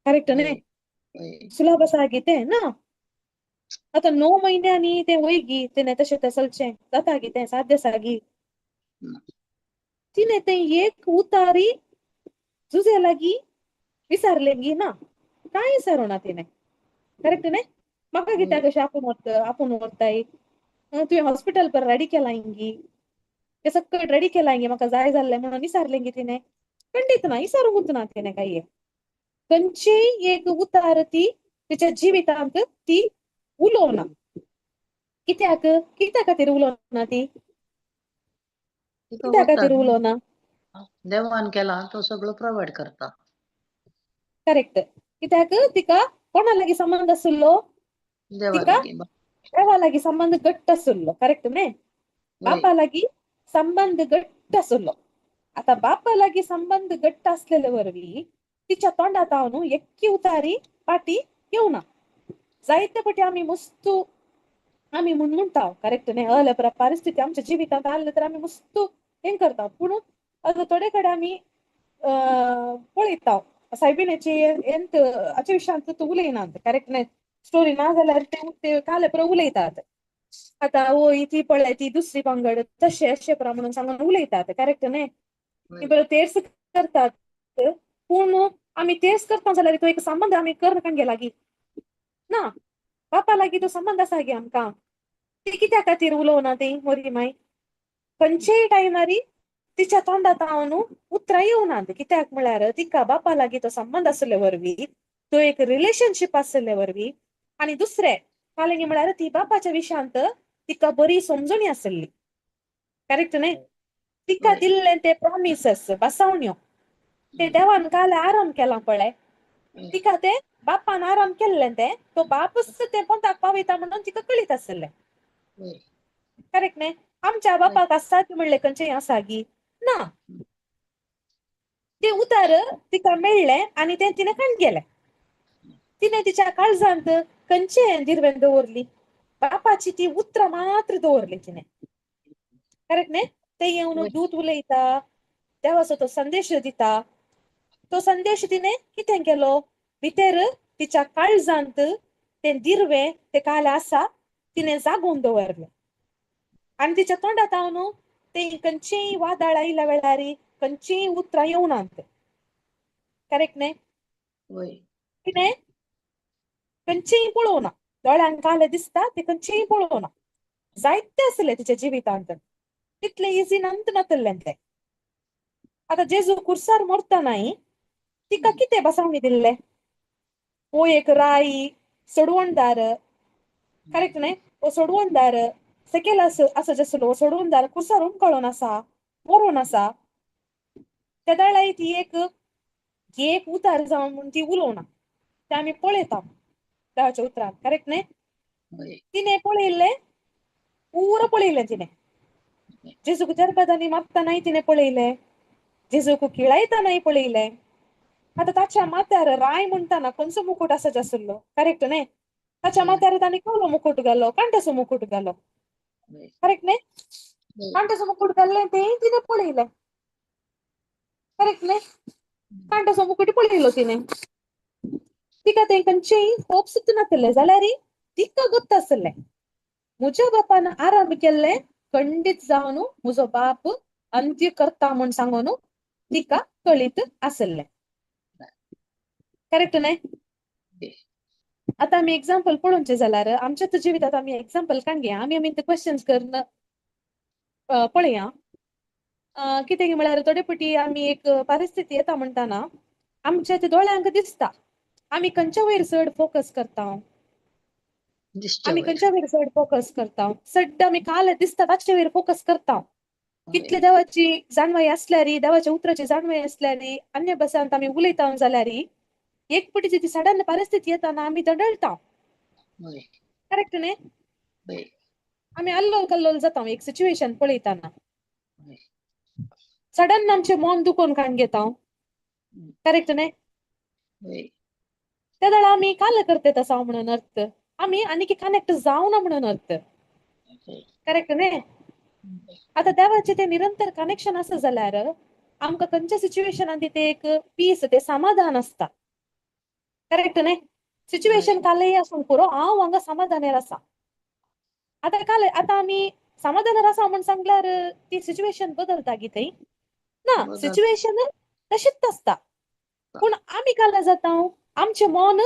करेक्ट न्ही? सुलभ आसा गी तें ना. आतां 9 म्हयन्यांनी तें वय गी तेणें तशें तें चलचें जाता गी, तें साध्य आसा गी? तिणें तें एक उतारी जुजे लागीं विचारलें गी ना, कांय विचारूना तिणें, करेक्ट न्ही? म्हाका कित्याक अशें आपूण व्हरता आपूण व्हरताय, तुवें हॉस्पिटल पर रेडी केलां गी, तें सक्कड रेडी केलां गी, म्हाका जाय जाल्लें म्हणून विचारलें गी तिणें? खंडीत ना, विचारूंकूच ना तिणें कांय. खंयचीय एक उतार ती तिच्या जिवितांत ती उलोवना. कित्याक? कित्या खातीर उलोवना ती? कित्या खातीर उलोवना? देवान केला तो सगळो प्रोवायड करता, करेक्ट. कित्याक तिका कोणा लागीं संबंद आशिल्लो? तिका देवा लागीं संबंद घट्ट आशिल्लो, करेक्ट न्ही? बापा लागीं संबंद घट्ट आशिल्लो. आतां बापा लागीं संबंद घट्ट आसलेले वरवीं तिच्या तोंडांत हांव एक्की उतारी पाटी येवना. जायते फावटी आमी मस्तू आमी म्हूण म्हणटा, करेक्ट न्ही? अहले परिस्थिती आमच्या जिवितांत आसले तर आमी मस्तू हें करता, पूण आतां थोडे कडेन आमी पळयता सायबिण्याची एंत हाचे विशयांत तूं उलयनात, करेक्ट न्ही? स्टोरी ना जाल्यार ते काले पुरो उलयतात. आतां वय ती पळय ती दुसरी पंगड तशें अशें पुरो म्हणून सांगून उलयतात, करेक्ट न्ही? ती बरो तेर्स करतात, पूण आमी तेर्स करता जाल्यार तो एक संबंद आमी कर कांगे लागीं ना, बापा लागीं तो संबंद आसा गे आमकां. ती कित्या खातीर उलोवना ती मोरी माय? खंयचेय टायमारी तिच्या तोंडांत हांव उतरां येवनात, कित्याक म्हळ्यार तिका बापा लागीं तो संबंद आशिल्ले वरवीं, तो एक रिलेशनशीप आशिल्ले वरवीं, आनी दुसरें कालेंगी म्हळ्यार ती बापाच्या विशयांत तिका बरी समजणी आशिल्ली, करेक्ट न्ही? तिका दिल्ले ते प्रॉमिसस बसावण्यो ते देवान काल आराम केला पळय, तिका ते बापान आराम केल्लें तें तो बापूच तें पोंताक पावयता म्हणून तिका कळीत आशिल्लें, करेक्ट न्ही? आमच्या बापाक आसा म्हणले खंयचेय आसा गी ना, तें उतार तिका मेळ्ळें आनी तें तिणें काण गेलें. तिणें तिच्या काळजांत खंयचें दिरवें दवरली? बापाची ती उतरां मात्र दवरली तिणें. करेक्ट न्ही? ते येवन वय. दूत उलयता, देवाचो तो संदेश दिता. तो संदेश तिणें कितें केलो? भितर तिच्या काळजांत तें दिरवें तें काल आसा तिणें जागोवन दवरलें. आनी तिच्या तोंडांत हांव तें खंयचीय वादळ आयल्या वेळार खंयचीय उतरां येवनात. करेक्ट न्ही? वय. तिणें खंयचीय पळोवना, दोळ्यांक काले दिसता ते खंयचीय पळोवना. जायते आसले तिच्या जिवितांत, तितलें इजी नंत नातलें तें. आतां जेजू कुर्सार मरतनाय तिका कितें बसावणी दिल्लें? हो एक राई सोडवणदार. करेक्ट न्ही? हो सोडवणदार सकयल आसा आसलो, हो सोडवणदार कुर्सार हुमकळून आसा, मरून आसा. त्या वेळार ती एक एक उतार जावन म्हूण ती उलोवना, तें आमी पळयता देवाच्या उतरान. करेक्ट न्ही? वय. तिणें पळयल्लें, पुरो पळयलें तिणें. जेजूक जरबदांनी मारतनाय तिणें पळयलें, जेजूक किळायतनाय पळयलें. आतां ताच्या माथ्यार राय म्हणटाना खंयचो मुकूट आसा आसलो? करेक्ट न्ही? ताच्या माथ्यार ताणें कसलो मुकूट घालो? कांट्याचो मुकूट घालो. वय. करेक्ट न्ही? वय. कांट्याचो मुकूट घाल्लें तेंय तिणें पळयलें. करेक्ट न्ही? कांट्याचो मुकूट पळयलो तिणें. तिका तें खंयचेय होप सुद्दां नासलें जाल्यार तिका गोत्त आसलें म्हज्या बापान आराम केल्लें खंडीत जावन म्हजो बाप अंत्य करता म्हूण सांगून तिका कळीत आसलें. करेक्ट न्ही? आतां आमी एग्जाम्पल पळोवचें जाल्यार आमच्या जिवितांत आमी एग्जाम्पल काडया, आमी आमी ते क्वेश्चन्स करून पळया. कितें म्हळ्यार थोडे फावटी आमी एक परिस्थिती येता म्हणटाना आमच्या ते दोळ्यांक दिसता, आमी खंयच्या वयर चड फोकस करता? दिसचे आमी वयर. खंयच्या वयर चड फोकस करता? सड्ड आमी काल दिसता ताचे वयर फोकस करता. कितले देवाची जाणवाय आसल्यार, देवाच्या उतराची जाणवाय आसल्यार, अन्य भासांत आमी उलयता जाल्यार एक पटी ती सडन परिस्थिती येताना आमी दडळटा. वय. करेक्ट न्ही? वय. आमी अल्लोल कल्लोल जाता एक सिच्युएशन पळयताना. वय. सडन आमचें मन दुखोवन काडून घेता. करेक्ट न्ही? वय. त्या वेळार आमी काल करतात आसा म्हणून अर्थ आमी आनीक कनेक्ट जावना म्हणून अर्थ. करेक्ट न्ही? आतां देवाचें तें निरंतर कनेक्शन आसा जाल्यार आमकां खंयच्या सिच्युएशनान तें एक पीस, तें समाधान आसता. करेक्ट न्ही? सिच्युएशन कालय आसूंक पुरो, हांव हांगा समाधानार आसा. आतां काल आतां आमी समाधानार आसा म्हूण सांगल्यार ती सिच्युएशन बदलता गी थंय? ना, सिच्युएशन तशीच आसता, पूण आमी काल जाता आमचें मन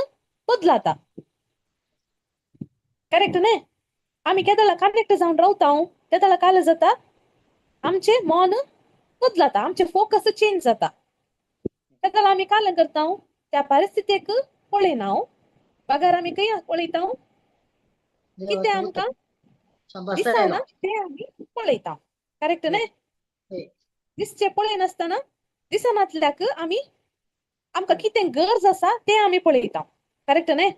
बदलाता. करेक्ट न्ही? आमी केदळा कनेक्ट जावन रावता तेदळा काल जाता आमचें मन बदलाता, आमचें फोकस चेंज जाता. तेदळा आमी काल करता त्या परिस्थितीक पळयना, बगर आमी खंय पळयता कितें आमकां दिसना तें आमी पळयता. करेक्ट न्ही? दिसचें पळयनासतना दिसनातल्याक आमी आमकां कितें गरज आसा तें आमी पळयता. करेक्ट न्ही?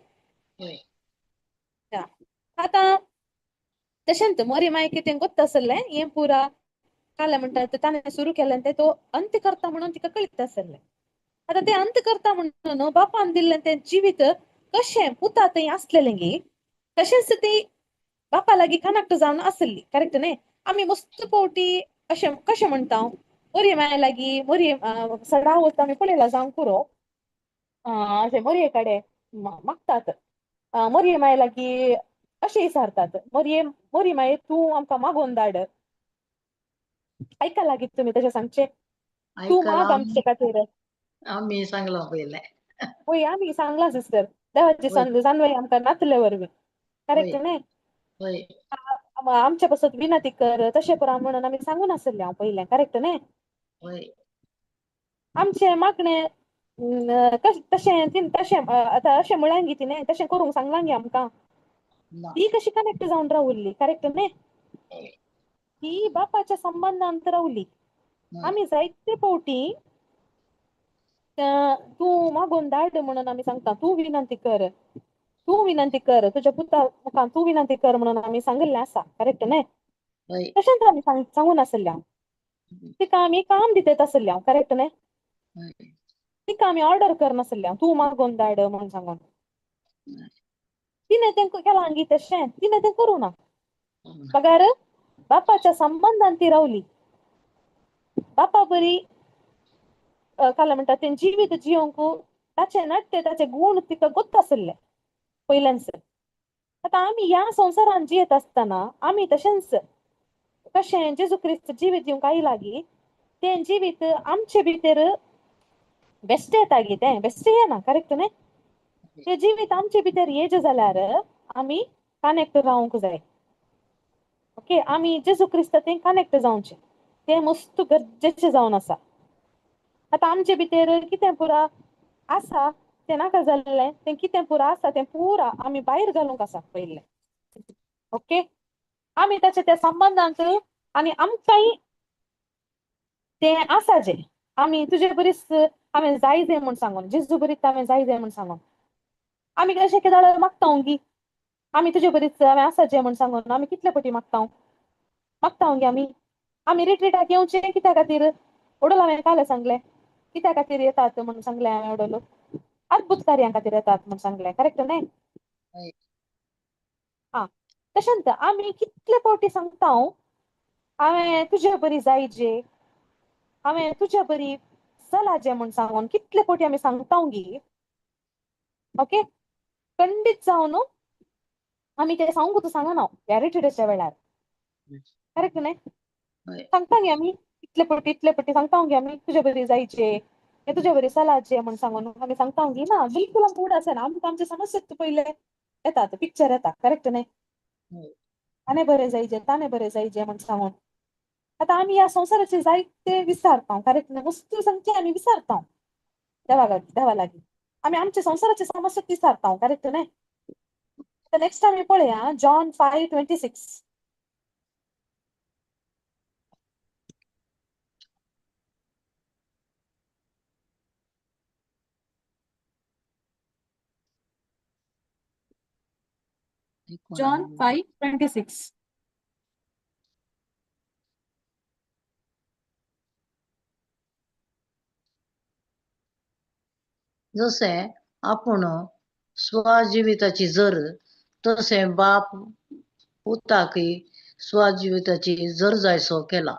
आतां तशेंच मोरी माय कितें गोत्त आसलें हें पुरा काल म्हणटा ताणें सुरू केलें तें तो अंत करता म्हणून तिका कळीत आसलें. आतां तें अंत करता म्हणून बापान दिल्लें तें जिवीत कशें पुता थंय आसलेलें गी तशेंच ती बापा लागीं कनेक्ट जावन आसली. करेक्ट न्ही? आमी मस्त फावटी अशें कशें म्हणटा मोरये माया लागीं मोरये सडावत आमी पळयला जावंक पुरो, अशें मोरये कडेन मागतात, मोरये माया लागीं अशें विचारतात, मोरये मोरी माये तूं आमकां मागोवन धाड. आयकलां लागीं तुमी तशें सांगचें? तूं माग आमचे खातीर. आमी सांगलां पयलें. वय, आमी सांगलां सिस्टर, देवाची जाणवाय आमकां नातले वरवीं. करेक्ट न्ही? आमच्या पासत विनंती कर तशें पुरो म्हणून आमी सांगून आसलें हांव पयलें. करेक्ट न्ही? आमचें मागणें तशें तशें आतां अशें म्हळां गी तिणें, तशें करूंक सांगलां गी आमकां. ती कशी कनेक्ट जावन रावली. करेक्ट न्ही? ती बापाच्या संबंदांत रावली. आमी जायते फावटी तूं मागोवन धाड म्हणून आमी सांगता, तूं विनंती कर, तूं विनंती कर तुज्या पुता मुखार तूं विनंती कर म्हणून आमी सांगिल्लें आसा. करेक्ट न्ही? तशेंच आमी सांगून आसलें, तिका आमी काम दितात आसलें. करेक्ट न्ही? हय. तिका आमी ऑर्डर करनासल्या तूं मागोवन धाड म्हूण सांगून. तिणें तें केलां गी तशें तिणें तें करूं ना. बगार बापाच्या संबंदान ती रावली. बापा बरी काल म्हणटा तें जिवीत जियोंक ताचे नाट्य ताचे गूण तिका गोत्त आशिल्ले पयल्यानच. आतां आमी ह्या संवसारान जियेत आसतना आमी तशेंच कशें जेजू क्रिस्त जिवीत दिवंक आयला गी तें जिवीत आमचे भितर बेश्टें येता गी, तें बेश्टें येना, करेक्ट न्ही? तें जिवीत आमचे भितर येजे जाल्यार आमी कनेक्ट रावंक जाय. ओके, आमी जेजू क्रिस्त तें कनेक्ट जावचें, तें मस्त गरजेचें जावन आसा. आतां आमचे भितर कितें पुरा आसा तें नाका जाल्लें, तें कितें पुरा आसा तें पुरा आमी भायर घालूंक आसा पयलें. ओके, आमी ताच्या त्या संबंदांत आनी आमकांय तें आसा जें आमी तुजे बरीच हांवें जाय जाय म्हूण सांगून, जेजू बरीच हांवें जाय जाय म्हूण सांगून आमी अशें केदाळ मागता गी, आमी तुजे बरीच हांवें आसा जें म्हूण सांगून आमी कितले पटी मागता मागता गी. आमी आमी रिट्रीटाक येवचें कित्या खातीर उडोल हांवें काल सांगलें कित्या खातीर येतात म्हूण सांगलें हांवें उडोलो, अद्भुत कार्यां खातीर येतात म्हूण सांगलें, करेक्ट न्ही? आं, तशेंच आमी कितले फावटी सांगता हांवें तुजे बरी जायजे, हांवें तुजे बरी चलाजे म्हूण सांगून कितले फावटी आमी सांगता गी. ओके, खंडीत जावन आमी ते सांगूंक सांगना ह्या रिट्रीटाच्या वेळार, करेक्ट न्ही? सांगता गी आमी इतले फावटी इतले फावटी सांगता गी आमी तुजे बरी जायचे, हे तुजे बरी चलाचे म्हूण सांगून आमी सांगता गी. ना, बिलकुल आमकां उड आसना, आमकां आमचे समस्या पयले येतात, पिक्चर येता, करेक्ट न्ही? ताणें बरें जायचे, ताणें बरें जायचे म्हूण सांगून. आतां आमी ह्या संवसाराचे जायते विसारता, करेक्ट न्ही? वस्तू सामकी आमी विसारता देवा देवा लागीं आमी आमच्या संवसाराचे समस्या विसारता, करेक्ट न्ही? आतां नेक्स्ट आमी पळया जॉन 5:26. जॉन 5:26. जसे आपण स्वजिविताची जर तसे बाप पुताकी स्वजिविताची जर जायसो केला.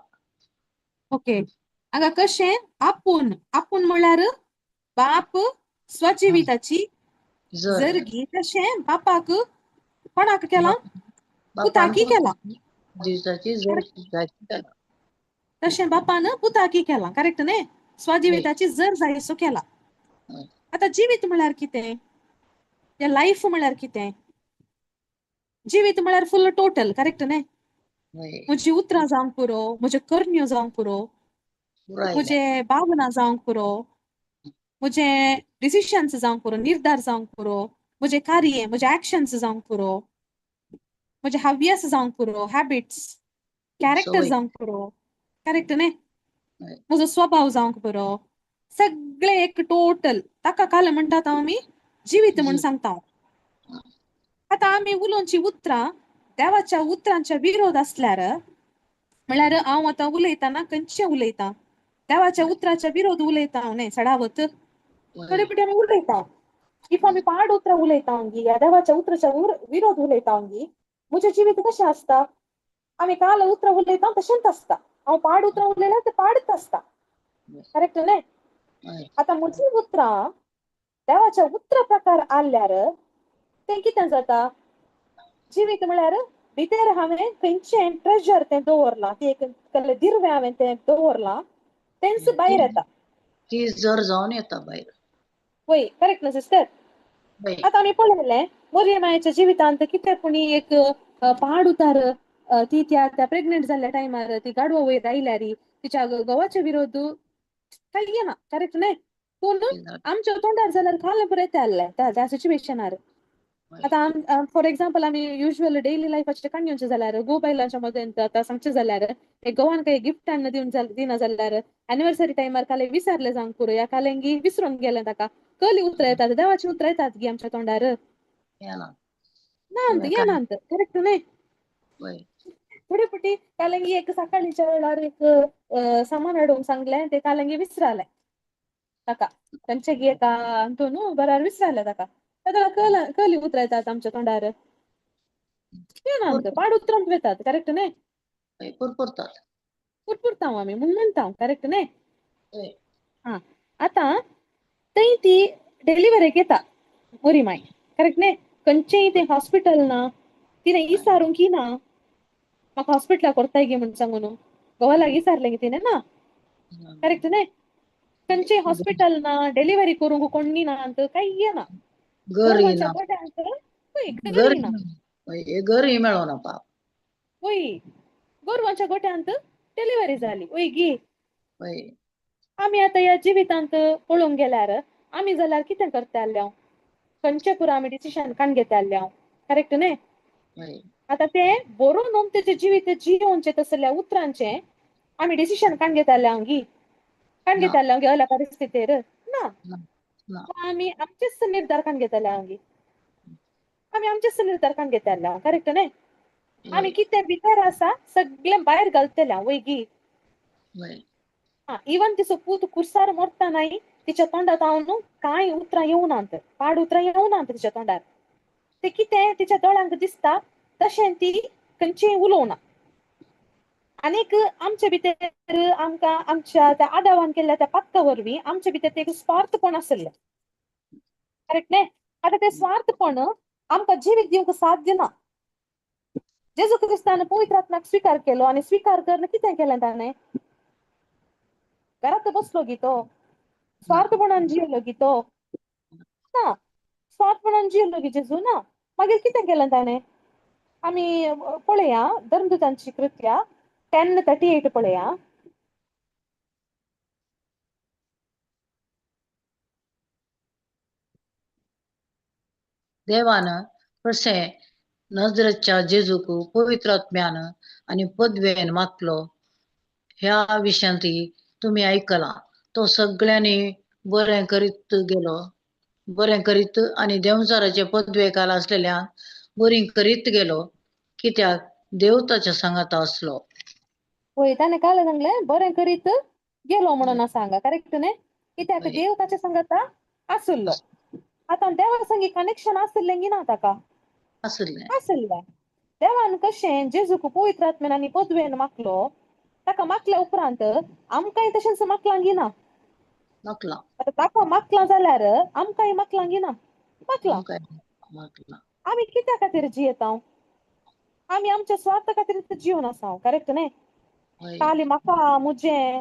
ओके, हांगा कशें आपूण आपूण म्हणल्यार बाप स्वजिविताची जर गी तशें बापाक कोणाक केला? पुताकी केला. जिविताची जर जायसो केला. तशें बापान पुताकी केला, करेक्ट न्ही? स्वजिविताची जर जायसो केला. आतां जिवीत म्हळ्यार कितें? या लायफ म्हळ्यार कितें? जिवीत म्हळ्यार फुल टोटल, करेक्ट न्ही? म्हजी उतरां जावंक पुरो, म्हज्यो करण्यो जावंक पुरो, म्हजे भावना जावंक पुरो, म्हजे डिसिशन्स जावंक पुरो, निर्धार जावंक पुरो, म्हजें कार्य, म्हजे एक्शन्स जावंक पुरो, म्हजे हव्यास जावंक पुरो, हॅबिट्स, कॅरेक्टर जावंक पुरो, करेक्ट न्ही? म्हजो स्वभाव जावंक पुरो, सगळे एक टोटल ताका काल म्हणटात आमी जिवीत म्हूण सांगता. आतां आमी उलोवची उतरां देवाच्या उतरांच्या विरोध आसल्यार म्हळ्यार हांव आतां उलयतना खंयचें उलयतां? देवाच्या उतराच्या विरोध उलयता हांव न्ही चडावत थोडे फावटी आमी उलयता. If आमी पाड उतरां उलयता गी ह्या देवाच्या उतराच्या विरोध उलयता गी, म्हजें जिवीत कशें आसता? आमी काल उतरां उलयता तशेंच आसता. हांव पाड उतरां उलयल्यार तें पाडच आसता, करेक्ट न्ही? आतां म्हजी उतरां देवाच्या उतरा प्रकार आसल्यार तें कितें जाता? जिवीत म्हळ्यार भितर हांवें खंयचें ट्रेजर तें दवरलां, ती एक कसलें दिर्वें हांवें तें दवरलां, तेंच भायर येता, ती जर जावन येता भायर. वय, करेक्ट न्हू सिस्टर? आतां आमी पळयलें मोरये मायेच्या जिवितांत कितें पुणी एक पाड उतार ती त्या त्या प्रेग्नेंट जाल्ल्या टायमार ती गाडवा वयर आयल्यार तिच्या घोवाचे विरोध कांय येना, करेक्ट न्ही? पूण आमच्या तोंडार जाल्यार काल पुरो येता त्या त्या सिच्युएशनार. आतां फॉर एक्झाम्पल आमी युजल डेली लायफाचे काणयेचे जाल्यार घोव बायलांच्या मदें आतां सांगचें जाल्यार एक घोवान काही गिफ्ट हाडून दिवन दिना जाल्यार एनिवर्सरी टायमार काल विसरलें जावंक पुरो, ह्या कालेंगी विसरून गेलें ताका, कहली उतरां येतात, देवाची उतरां येतात गी आमच्या तोंडार? ना, येनात, करेक्ट न्ही? थोडे फावटी कालंगी एक सकाळीच्या वेळार एक सामान हाडूंक सांगलें, तें कालंगी विसरालें, ताका खंयचे गी एका अंतून बरार विसरले ताका. ताका कल कली उतरां येतात आमच्या तोंडार, येनात, पाड उतरां येतात, करेक्ट न्ही? हय, पुरपुरतात. पुरपुरता आमी म्हूण म्हणटा, करेक्ट न्ही? हय. आं, आतां थंय ती डिलिव्हरीक येता मोरी माय, करेक्ट न्ही? खंयचेय तें हॉस्पिटल ना, तिणें इसारूंक ना म्हाका हॉस्पिटलाक व्हरताय गी म्हूण सांगून घोवा लागीं इसारलें गी तिणें ना, करेक्ट न्ही? खंयचेय हॉस्पिटल ना, डिलिव्हरी करूंक कोण ना, कांय ना, घरय गोरवांच्या ना, गोठ्यांत हय घर घरय ना, घरय मेळना पाप. वय गोरवांच्या गोठ्यांत डिलिव्हरी जाली, वय गी. हय. आमी आतां ह्या जिवितांत पळोवंक गेल्यार आमी जाल्यार कितें करताले, खंयचे पुरो आमी डिसिशन काण घेताले, करेक्ट न्ही? हय. आतां तें बरोवन तेजें जिवीत जियोवचें तसल्या उतरांचें आमी डिसिशन काण घेताले हांव गी, काण ना. घेताले हांव गी असल्या परिस्थितीर ना, ना ना. आमी आमचेच निर्धार काण घेताले हांव गी, आमी आमचेच निर्धार काण घेताले, करेक्ट न्ही? आमी हय. कितें भितर आसा सगळें भायर घालतले हांव, वय गी? हय. आं, इवन तिचो पूत कुर्सार मरता नाय तिच्या तोंडांत हांव न्हू कांय उतरां येवनात, पाड उतरां येवनात तिच्या तोंडार. ते कितें तिच्या दोळ्यांक दिसता तशें ती खंयचेय उलोवना. आनीक आमचे भितर आमकां आमच्या त्या आदावान केल्ल्या त्या पातका वरवीं आमचे भितर ते एक स्वार्थपण आसलें, करेक्ट न्ही? आतां तें स्वार्थपण आमकां जिवीत दिवंक साथ दिना. जेजू क्रिस्तान पवित्र आत्म्याक स्विकार केलो आनी स्विकार करून कितें केलें ताणें? घरांत बसलो गी तो, स्वार्थपणान जियेलो गी तो ना, स्वार्थपणान जियेलो गी जेजू ना. मागीर कितें केलें ताणें? आमी पळया धर्मदूतांची कृत्या 10:38 पळया. देवान कशें नजरेच्या जेजूक पवित्र आत्म्यान आनी पदवेन मागलो ह्या विशयांत तुमी आयकलां. तो सगळ्यांनी बरें करीत गेलो, बरें करीत आनी देंवचाराचे पदवे खाला आसलेल्या बरी करीत गेलो, कित्याक देव ताच्या सांगाता आसलो. वय, ताणें काल सांगलें बरें करीत गेलो म्हणून आसा हांगा, करेक्ट न्ही? कित्याक हय. देव ताच्या सांगाता आसलो. आतां देवा संगी कनेक्शन आसलें गी ना ताका? आसलें. आसलें. देवान कशें जेजूक पवित्र आत्म्यान आनी पदवेन मागलो, ताका मागल्या उपरांत आमकांय तशेंच मागलां गी ना? मागलां. आतां ताका मागलां जाल्यार आमकांय मागलां गी ना? मागलां. आमकांय मागलां. आमी कित्या खातीर जियेता? आमी आमच्या स्वार्था खातीर जिवन आसा, करेक्ट न्ही? हय. खाली म्हाका मुजें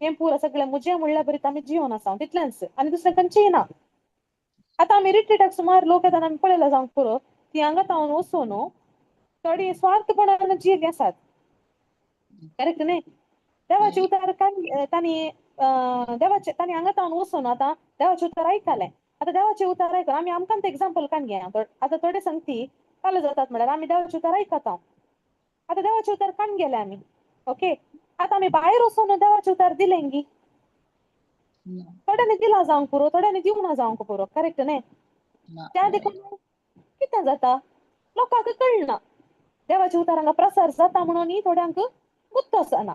हें पुरो सगळें मुजें म्हणल्यार बरी आमी जिवन आसा तितलेंच, आनी दुसरें खंयचेंय ना. आतां आमी रिट्रीटाक सुमार लोक येतात, आमी पळयला जावंक पुरो, ती हांगा तावन वचून थोडीं स्वार्थपणान जियेल्लीं आसात, करेक्ट न्ही? देवाचें उतर तांणी देवाचे तांणी हांगा तावन वचून आतां देवाचें उतर आयकलें. आतां देवाचें उतर आयकून आमी आमकां तें एग्जाम्पल काण घेया. आतां थोडे सांगती काल जातात म्हळ्यार आमी देवाचें उतर आयकता. आतां देवाचें उतर काण गेले आमी, ओके? आतां आमी भायर वचून देवाचें उतर दिलें गी? थोड्यांनी दिलां जावंक पुरो, थोड्यांनी दिवना जावंक पुरो, करेक्ट न्ही? त्या देखून कितें जाता, लोकांक कळना देवाच्या उतर हांगा प्रसार जाता म्हणून थोड्यांक गुत्तो आसना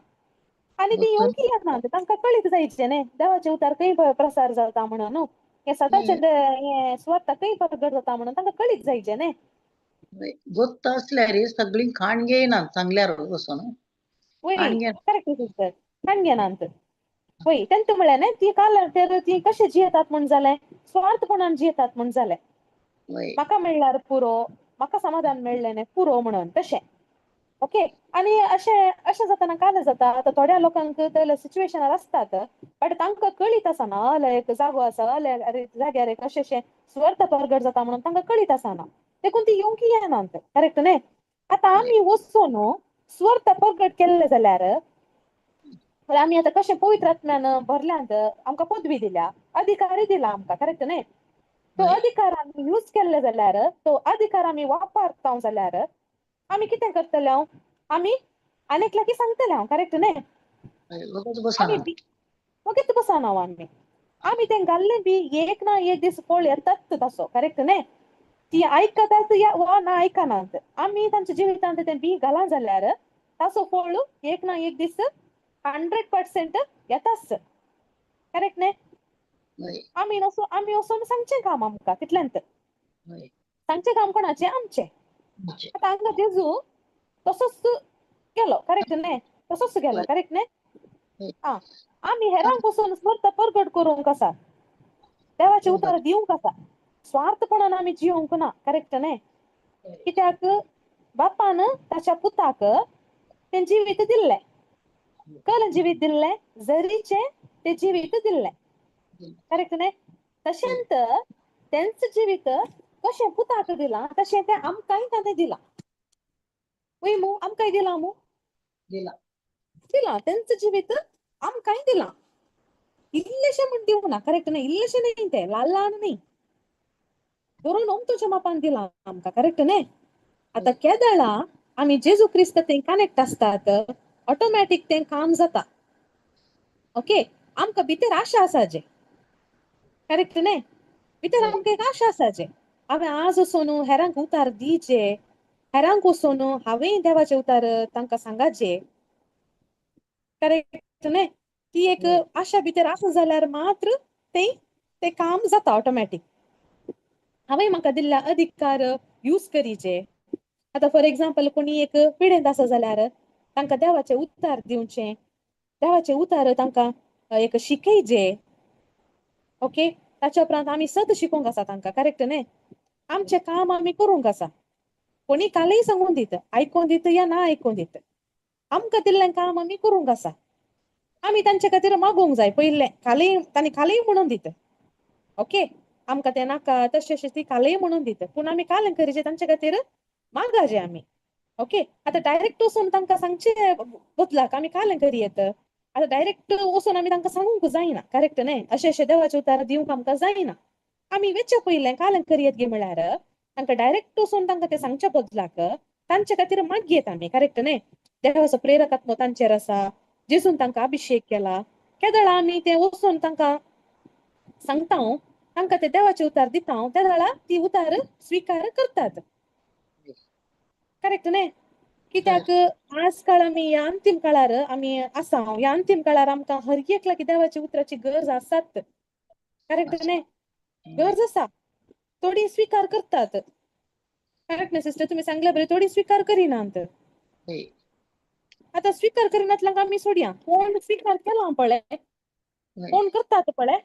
आनी ती येवंक येना, तांकां कळीत जायचें न्ही देवाचें उतर खंय प्रसार जाता म्हणून, हें सदांचें हें सुवार्थ खंय प्रगट जाता म्हणून तांकां कळीत जायचें न्ही. गोत्त आसल्यार सगळीं खाण घेयनात सांगल्यार वचून. वय, करेक्ट सिस्टर, खाण घेनात. वय, तेंत म्हळ्यार न्ही ती काल ती कशें जियेतात म्हूण जालें, स्वार्थपणान जियेतात म्हूण जालें, म्हाका मेळ्ळ्यार पुरो, म्हाका समाधान मेळ्ळें न्ही पुरो म्हणून तशें, ओके? आनी अशें अशें जातना काल जाता. आतां थोड्या लोकांक तसले सिच्युएशनार आसतात, बट तांकां कळीत आसना अले एक जागो आसा, अले जाग्यार एक अशें अशें सुवार्थ प्रगट जाता म्हणून तांकां कळीत आसना, देखून ती येवंक येनात, करेक्ट न्ही? आतां आमी वचून सुवार्थ प्रगट केल्ले जाल्यार आमी आतां कशें पवित्र आत्म्यान भरल्यांत, आमकां पदवी दिल्या, अधिकारी दिला आमकां, करेक्ट न्ही? तो अधिकार आमी यूज केल्ले जाल्यार, तो अधिकार आमी वापरता जाल्यार आमी कितें करतले? हांव आमी आनीक लागीं सांगतले हांव, करेक्ट न्ही? आमी वगीत बसना आमी, आमी तें घाल्लें बी एक ना एक दीस फळ येतात तसो, करेक्ट न्ही? ती आयकतात या वा ना आयकनात, आमी तांच्या जिवितांत तें बी घालां जाल्यार ताचो फळ एक ना एक दीस 100% येताच, करेक्ट न्ही? हय. आमी वचून, आमी वचून सांगचें काम आमकां तितलेंच. हय. सांगचें काम कोणाचें? आमचें. आमचें. आतां हांगा जेजू तसोच गेलो, करेक्ट न्ही? तसोच गेलो, हय. करेक्ट न्ही? हय. आं, आमी हेरांक वचून स्वर्त परगट करूंक आसा, देवाचें उतर दिवंक आसा, स्वार्थपणान आमी जियोंक ना, करेक्ट न्ही? हय. कित्याक बापान ताच्या पुताक तें जिवीत दिल्लें. कलें जिवीत दिल्लें? जरीचें तें जिवीत दिल्लें, करेक्ट न्ही? तशेंच तेंच जिवीत कशें पुताक दिलां तशें तें आमकांय ताणें दिलां. वय मू? आमकांय दिलां मू? दिलां. दिलां. तेंच जिवीत आमकांय दिलां. इल्लेशें म्हूण दिवना, करेक्ट न्ही? इल्लेशें न्ही, तें ल्हान ल्हान न्ही, धरून ओमतोच्या मापान दिलां आमकां, करेक्ट न्ही? आतां केदळा आमी जेजू क्रिस्त थंय कनेक्ट आसतात, ऑटोमॅटीक तें काम जाता. ओके, आमकां भितर आशा आसा जे, करेक्ट न्ही? भितर आमकां एक आशा आसा जे हांवें आज वचून हेरांक उतार दिवचे, हेरांक वचून हांवें देवाचे उतार तांकां सांगाचे, करेक्ट न्ही? ती एक आशा भितर आसा जाल्यार मात्र तें तें काम जाता ऑटोमॅटीक. हांवें म्हाका दिल्ल्या अधिकार यूज करीचे. आतां फॉर एग्जाम्पल, कोणी एक पिडेंत आसा जाल्यार तांकां देवाचे उतार दिवचें, देवाचे उतार तांकां एक शिकयचे. ओके, ताच्या उपरांत आमी सत शिकोवंक आसा तांकां, करेक्ट न्ही? आमचें काम आमी करूंक आसा. कोणी कालय सांगून दित, आयकोन दित या ना आयकोन दित, आमकां दिल्लें काम आमी करूंक आसा. आमी तांचे खातीर मागूंक जाय पयलें. कालय तांणी कालय म्हणून दित, ओके, आमकां तें नाका तशें अशें ती कालय म्हणून दित, पूण आमी काल करीचे तांचे खातीर मागाचे आमी. ओके, आतां डायरेक्ट वचून तांकां सांगचे बदलाक आमी काल करी येत. आतां डायरेक्ट वचून आमी तांकां सांगूंक जायना, करेक्ट न्ही? अशें अशें देवाचे उतार दिवंक आमकां जायना. आमी वेच्या पयलें काल करयेत गे म्हळ्यार तांकां डायरेक्ट वचून तांकां तें सांगच्या बदलाक तांचे खातीर मागयेत आमी, करेक्ट न्ही? देवाचो प्रेरक आत्मो तांचेर आसा, जेजून तांकां अभिशेक केला. केदळा आमी तें वचून तांकां सांगता, तांकां ते देवाचे उतार दिता, त्या वेळार ती उतार स्विकार करतात, करेक्ट न्ही? कित्याक आज काळ आमी ह्या अंतीम काळार आमी आसा. ह्या अंतीम काळार आमकां हर एक लागीं देवाच्या उतराची गरज आसात, करेक्ट न्ही? गरज आसा. थोडी स्विकार करतात, करेक्ट न्ही सिस्टर? तुमी सांगल्या बरें, थोडी स्विकार करिनात. आतां स्विकार करिनातल्यांक आमी सोडया. कोण स्विकार केला पळय, कोण करतात पळय,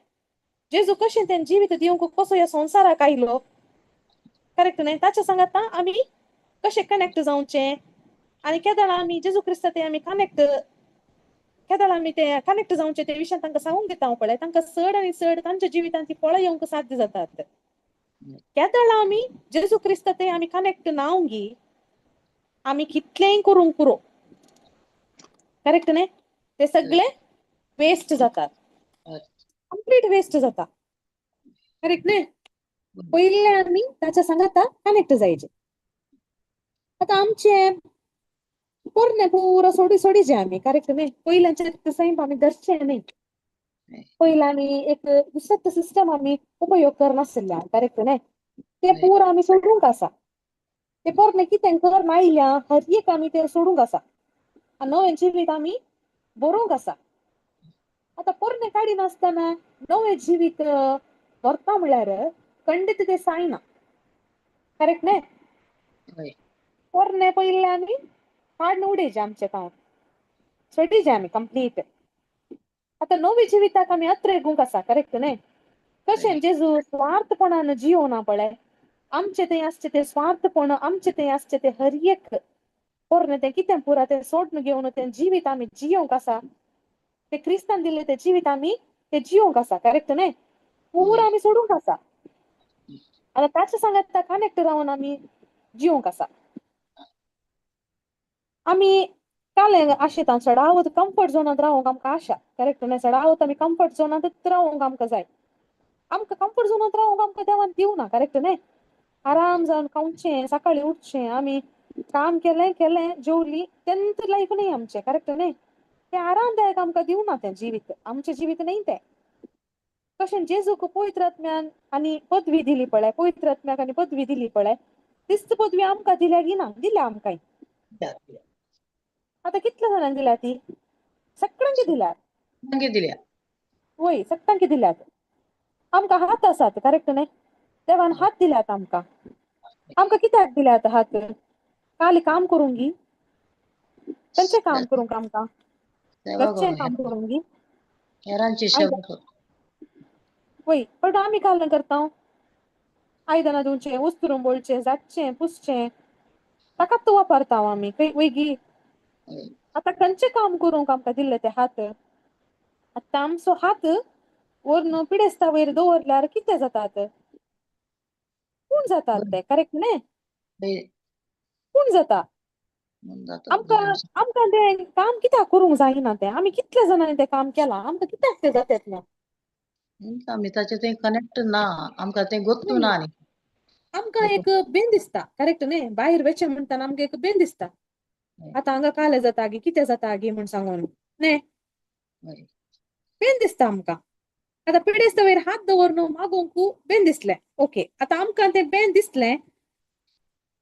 जेजू कशें तें जिवीत दिवंक कसो ह्या संवसाराक आयलो, करेक्ट न्ही? ताच्या सांगाता आमी कशें कनेक्ट जावचें आनी केदळा आमी जेजू क्रिस्ता ते आमी कनेक्ट, केदळा आमी ते कनेक्ट जावचें ते विशयान तांकां सांगूंक दिता हांव पळय, तांकां चड आनी चड तांच्या जिवितांत ती फळां येवंक साध्य जातात. केदळा आमी जेजू क्रिस्ता ते आमी कनेक्ट नावंगी, आमी कितलेंय करूंक पुरो, करेक्ट न्ही? ते सगळे वेस्ट जातात, कंप्लीट वेस्ट जाता, करेक्ट न्ही? पयलें आमी ताच्या सांगाता कनेक्ट जायचे. आतां आमचें पोरणे पुरो सोडी सोडीचे आमी, करेक्ट न्ही? पयल्याचे सैम आमी धरचें न्ही. पयलीं आमी एक दुसरें सिस्टम आमी उपयोग करनासल्या, करेक्ट न्ही? ते पुरो आमी सोडूंक आसा. ते पोरणे कितें कर आयल्या हर एक आमी ते सोडूंक आसा आनी नवें जिवीत आमी बरोवंक आसा. आतां पोरणे काडिनासतना नवें जिवीत व्हरता म्हळ्यार खंडीत तें जायना, करेक्ट न्ही? पोरणे पयलें आमी काडून उडयचें, आमचें काम सोडीचें आमी कंप्लीट. आतां नवे जिविताक आमी अत्रेगूंक आसा, करेक्ट न्ही? कशें जेजू स्वार्थपणान जियोना पळय, आमचे थंय आसचे ते स्वार्थपण, आमचे थंय आसचे ते हर एक पोरणे तें कितें पुरा तें सोडून घेवन तें जिवीत आमी जियोंक आसा. ते क्रिस्तान दिल्लें तें जिवीत आमी तें जियोंक आसा, करेक्ट न्ही? पुरा आमी सोडूंक आसा. आतां ताच्या सांगात कनेक्ट रावन आमी जियोंक आसा. आमी काल आशेता चडावत कम्फर्ट झोनांत रावोंक आमकां आशा, करेक्ट न्ही? चडावत आमी कम्फर्ट झोनांतच रावोंक आमकां जाय. आमकां कम्फर्ट झोनांत रावोंक आमकां देवान दिवना, करेक्ट न्ही? आराम जावन खावचें, सकाळीं उठचें, आमी काम केलें केलें जेवलीं, तेंच लायफ न्ही आमचें, करेक्ट न्ही? तें आरामदायक आमकां दिवना तें जिवीत, आमचें जिवीत न्ही तें. कशें जेजूक पवित्र आत्म्यान आनी पदवी दिली पळय, पवित्र आत्म्याक आनी पदवी दिली पळय, तीच पदवी आमकां दिल्या की ना? दिल्या आमकांय. आतां कितल्या जाणांक दिल्या ती? सगळ्यांक दिल्या. दिल्या. वय, सगळ्यांक दिल्यात. आमकां हात आसात, करेक्ट न्ही? देवान हात दिल्यात आमकां. आमकां कित्याक दिल्यात हात? काल काम करूंक गी? खंयचें काम करूंक आमकां? सेवा घरचें करूंक, काम करूंक गी? हेरांची सेवा करूंक. वय, पण आमी काल करता? आयदनां धुवचें, उस्तुरून बोळचें, झाडचें, पुसचें, ताकाच वापरता आमी. खंय वय गी? आतां खंयचें काम करूंक आमकां दिल्ले ते हात? आतां आमचो हात व्हरून पिडेस्ता वयर दवरल्यार कितें जातात? कोण जातात ते, करेक्ट न्ही? कोण जाता? आमकां आमकां तें काम कित्याक करूंक जायना तें? आमी कितल्या जाणांनी तें काम केलां, आमकां कित्याक तें जातात ना? आमी ताचे थंय कनेक्ट ना, आमकां तें गोत्तू ना. आनी आमकां एक बेन दिसता, करेक्ट न्ही? भायर वचचें म्हणटाना आमकां एक बेन दिसता, आतां हांगा काले जाता गी, कितें जाता गी म्हूण सांगून न्ही? बेन दिसता आमकां. आतां पिडेस्ता वयर हात दवरून मागूंक बेन दिसलें, ओके. आतां आमकां तें बेन दिसलें,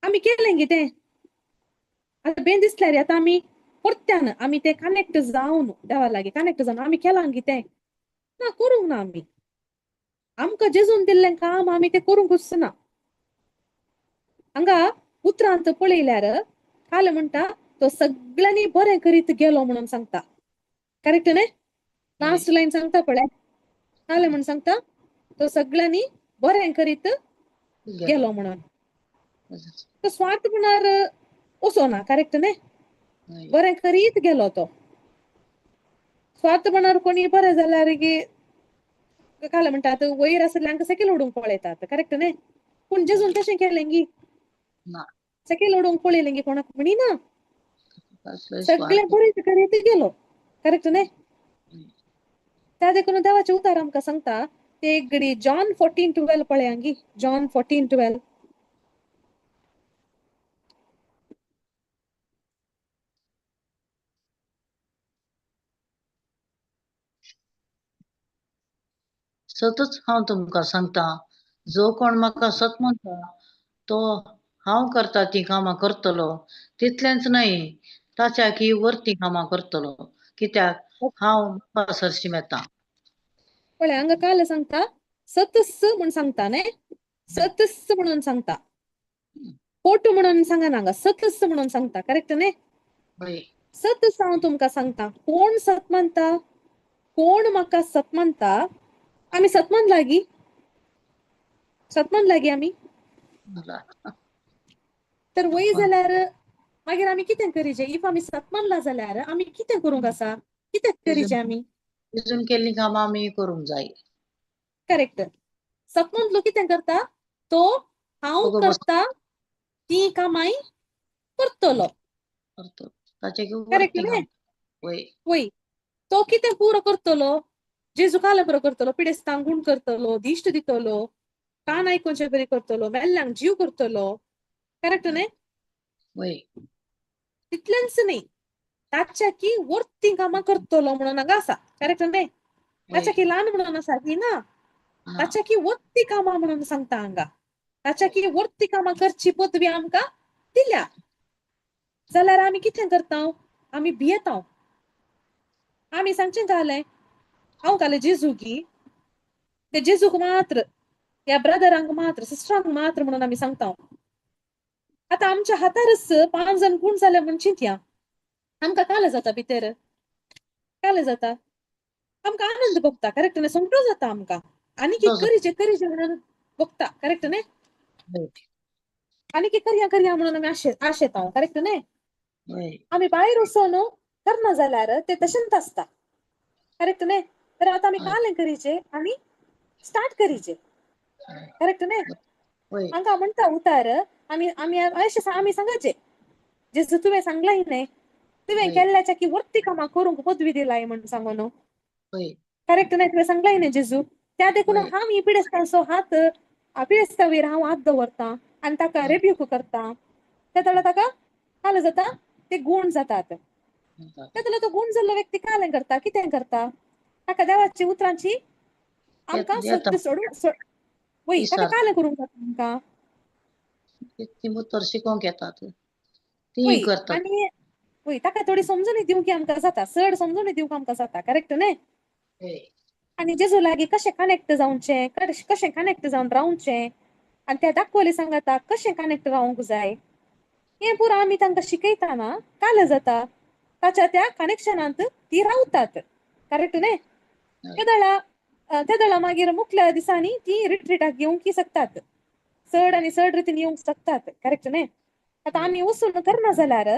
आमी केलें गी तें. आतां बेन दिसल्यार आतां आमी परत्यान आमी तें कनेक्ट जावन देवा लागीं कनेक्ट जावन आमी केलां गी तें? ना, करूंक ना आमी. आमकां जेजून दिल्लें काम आमी तें करूंकच ना. हांगा उतरांत पळयल्यार काल म्हणटा तो सगळ्यांनी बरें करीत गेलो म्हणून सांगता, करेक्ट न्ही? लास्ट लायन सांगता पळय, काल म्हण सांगता तो सगळ्यांनी बरें करीत गेलो म्हणून. तो स्वार्थपणार वचोना, करेक्ट न्ही? बरें करीत गेलो तो. स्वार्थपणार कोणी बरें जाल्यार की काल म्हणटात वयर आसल्ल्यांक सकयल उडोवंक पळयतात, करेक्ट न्ही? पूण जेजून तशें केलें गी? सकयल उडोवंक पळयलें गी कोणाक म्हणिना, सगळें बरें करीत गेलो, करेक्ट न्ही? त्या देखून देवाचें उतार आमकां सांगता ते एक घडी जॉन 14:12 पळया गी, जॉन 14:12. सतच हांव तुमकां सांगता, जो कोण म्हाका सत म्हणटा तो हांव करता ती कामां करतलो, तितलेंच न्हय ताच्या की वरती कामां करतलो, कित्याक हांव बापा सरशी येता. पळय हांगा काल सांगता सतस म्हूण सांगता न्ही, सतस म्हणून सांगता, खोट म्हणून सांगना हांगा, सतस म्हणून सांगता, करेक्ट न्ही? सतस हांव तुमकां सांगता. कोण सत मानता? कोण म्हाका सत मानता? आमी सत मानला गी? सत मानला गी आमी? तर वय जाल्यार मागीर आमी कितें करीचे? If आमी सत मानला जाल्यार आमी कितें करूंक आसा? कितें करीचें आमी? जेजून केल्लीं कामां आमी करूंक जाय. करेक्ट. सत मानलो कितें करता तो? हांव करता ती कामांय करतलो, करेक्ट न्ही? वय, तो कितें पुरो करतलो? जेजू काल पुरो करतलो, पिडेस्तांक गूण करतलो, दिश्ट दितलो, कान आयकुचे बरी करतलो, मेल्ल्यांक जीव करतलो, करेक्ट न्ही? तितलेंच न्ही, ताच्या की वर्ती कामां करतलो म्हणून हांगा आसा, करेक्ट न्ही? ताच्या की ल्हान म्हणून आसा की ना, ताच्या की वर्ती कामां म्हणून सांगता हांगा. ताच्या की वर्ती कामां करची पदवी आमकां दिल्या जाल्यार आमी कितें करता? आमी भियेता. आमी सांगचें जालें हांव काल जेजू की ते जेजूक मात्र, ह्या ब्रदरांक मात्र, सिस्टरांक मात्र म्हणून आमी सांगता. आतां आमच्या हातारच 5 जाण कोण जाले म्हूण चिंतया, आमकां काल जाता भितर, काल जाता, आमकां आनंद भोगता, करेक्ट न्ही? सोमतो जाता आमकां, आनी की करीचे करीचे म्हणून भोगता, करेक्ट न्ही? आनी की करया करया म्हणून आमी आशेता, करेक्ट न्ही? आमी भायर वचोन करना जाल्यार ते तशेंच आसता, करेक्ट न्ही? तर आतां आमी कालें करीचे आनी स्टार्ट करीचे, करेक्ट न्ही? हांगा म्हणटा उतार आमी आमी अशें आमी सांगाचे जेजू तुवें सांगलाय न्ही, तुवें केल्ल्याच्या की वर्ती कामां करूंक पदवी दिलाय म्हूण सांगून, करेक्ट न्ही? तुवें सांगलाय न्ही जेजू, त्या देखून हांव ही पिडेस्तांचो हात पिडेस्ता वयर हांव हात दवरता आनी ताका रेब्यूक करता, त्या जाल्यार ताका काल जाता ते गूण जातात. त्या जाल्यार तो गूण जाल्लो व्यक्ती कालें करता, कितें करता? ताका देवाची उतरांची आमकां सत्य सोडून वय ताका कालें करूंक जाता आमकां. उतर शिकोवंक येतात ती करतात आनी वय ताका थोडी समजून दिवंक आमकां जाता, चड समजून दिवंक आमकां जाता, करेक्ट न्ही? आनी जेजू लागीं कशें कनेक्ट जावचें, कशें कनेक्ट जावन रावचें आनी त्या दाखवले सांगाता कशें कनेक्ट रावंक जाय, हें पुरो आमी तांकां शिकयतना काल जाता. ताच्या त्या कनेक्शनांत ती रावतात. करेक्ट न्ही? तेदळा तेदळा मागीर मुखल्या दिसांनी ती रिट्रीटाक येवंक शकतात, चड आनी चड रितीन येवंक शकतात. करेक्ट न्ही? आतां आमी वचून करना जाल्यार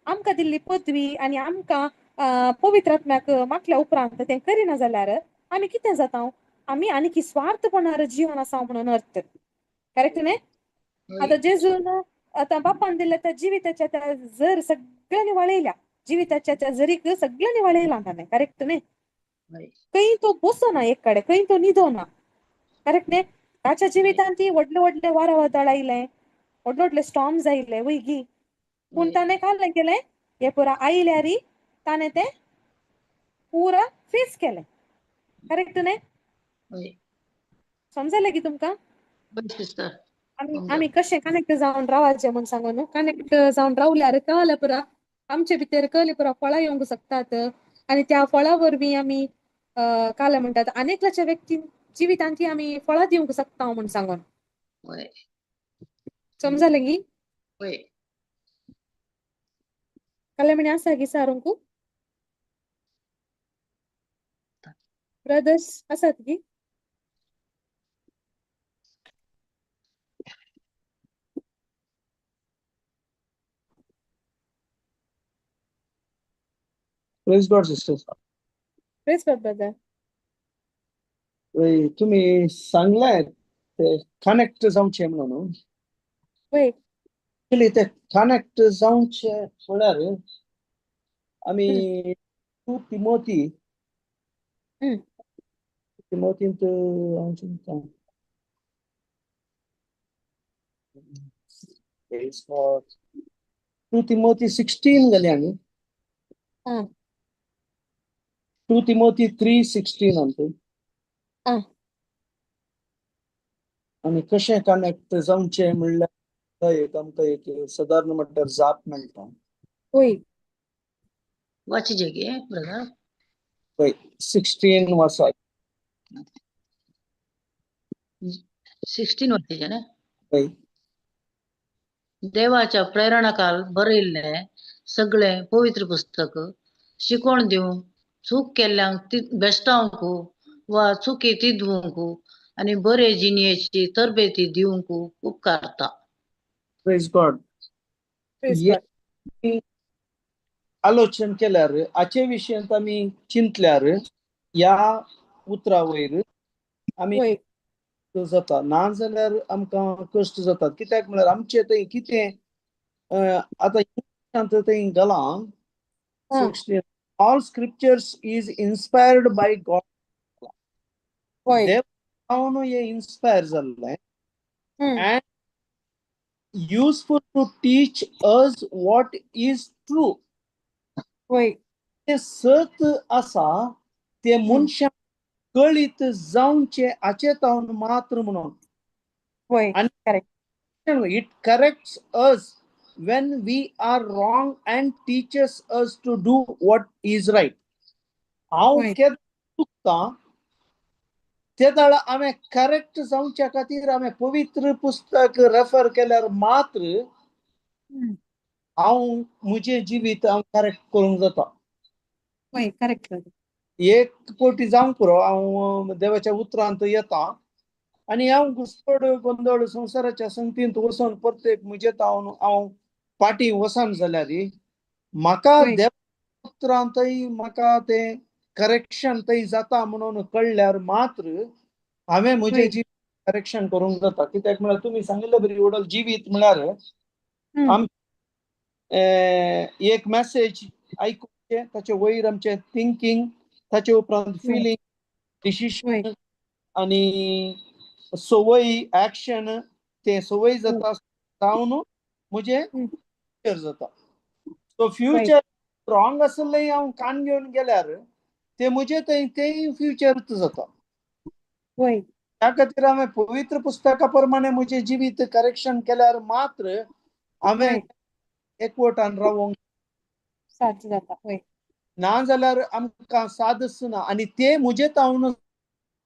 आमकां दिल्ली पदवी आनी आमकां पवित्र आत्म्याक मागल्या उपरांत तें करिना जाल्यार आमी कितें जाता? आमी आनीकी स्वार्थपणार जीवन आसा म्हणून अर्थ. करेक्ट न्ही? आतां जेजून आतां बापान दिल्ल्या त्या जिविताच्या त्या जर सगळ्यांनी वळयल्या, जिविताच्या त्या जरीक सगळ्यांनी वळयलां ताणें. करेक्ट न्ही? खंय तो बसना एक कडेन, खंय तो न्हिदोना. करेक्ट न्ही? ताच्या जिवितांत ती व्हडले व्हडले वारो वादळ आयले, व्हडले व्हडले स्टॉर्म्स आयले वयगी, पूण ताणें काडलें केलें हे पुरा आयल्यार ताणें तें पुरा फेस केलें. करेक्ट न्ही? समजलें की तुमकां? आमी आमी कशें कनेक्ट जावन रावाचें म्हूण सांगू न्हू? कनेक्ट जावन रावल्यार कळ्ळें पुरा आमचे भितर कळ्ळें पुरा फळां येवंक शकतात आनी त्या फळां वरवीं आमी काल म्हणटात अनेकल्याच्या व्यक्ती जिवितांत ती आमी फळां दिवंक शकता म्हूण सांगून. समजलें गी? कल्यामणी आसा गी सारूंक? ब्रदर्स आसात गी? Praise God, sister. Praise God, brother. वय तुमी सांगलें ते कनेक्ट जावचें म्हणून. वय. एक्चुअली ते कनेक्ट जावचें म्हळ्यार आमी 2 तिमोती, तिमोतींत हांव चिंता. Praise God. 2 Timothy 16 घाली आमी. 2 तिमोती 3:16 आमचे. आनी कशें कनेक्ट जावचें म्हणल्यार एक आमकां एक सादारण म्हटल्यार जाप मेळटा. वय. वाचीजे गे ब्रदर? वय, 16 वाचा. 16 वाचीजे ना? वय. देवाच्या प्रेरणाकाल बरयल्लें सगळें पवित्र पुस्तक शिकवण दिवंक, चूक केल्ल्यांक ती बेश्टावंक वा चुकी तिदवंक आनी बरे जिणयेची तरबेती दिवंक उपकारता. Praise God. Praise हे God. आलोचन केल्यार हाचे विशयांत आमी चिंतल्यार ह्या उतरा वयर आमी जाता ना जाल्यार आमकां कश्ट जातात. कित्याक म्हळ्यार आमचे थंय कितें आतां इंग्लिशांत थंय घालां 16 all scriptures is inspired by God. देवान हें इन्स्पायर जाल्लें and useful to teach us what is true. तें सत आसा तें मनशाक कळीत जावचें हाचे तावन मात्र म्हणून. आनी it corrects us when we are wrong and teaches us to do what is right. हांव केन्ना चुकता तेदळा हांवें करेक्ट जावच्या खातीर हांवें पवित्र पुस्तक रेफर केल्यार मात्र हांव म्हजें जिवीत हांव करेक्ट करूंक जाता. एक कोटी जावंक पुरो हांव देवाच्या उतरांत येता आनी हांव घुसपड गोंदळ संवसाराच्या संगतींत वचून प्रत्येक म्हजे तावन हांव फाटीं वचन जाल्यार म्हाका देवा उतरांतय म्हाका तें करेक्शन थंय जाता म्हणून कळ्ळ्यार मात्र हांवें म्हजें जिवीत करेक्शन करूंक जाता. कित्याक म्हळ्यार तुमी सांगिल्ले बरी उडल जिवीत म्हळ्यार आम एक मॅसेज आयकुचें, ताचे वयर आमचें थिंकींग, ताचे उपरांत फिलींग, डिसिशन आनी संवय, एक्शन, तें संवय जाता जावन म्हजें फ्युचर जाता. सो फ्युचर रॉंग आसलें हांव कान घेवन गेल्यार ते म्हजें थंय तेंय फ्युचरूच जाता. त्या खातीर हांवें पवित्र पुस्तका प्रमाणे म्हजें जिवीत करेक्शन केल्यार मात्र हांवें एकवटान रावोंक साध्य जाता. ना जाल्यार आमकां सादच ना आनी ते म्हजे तावन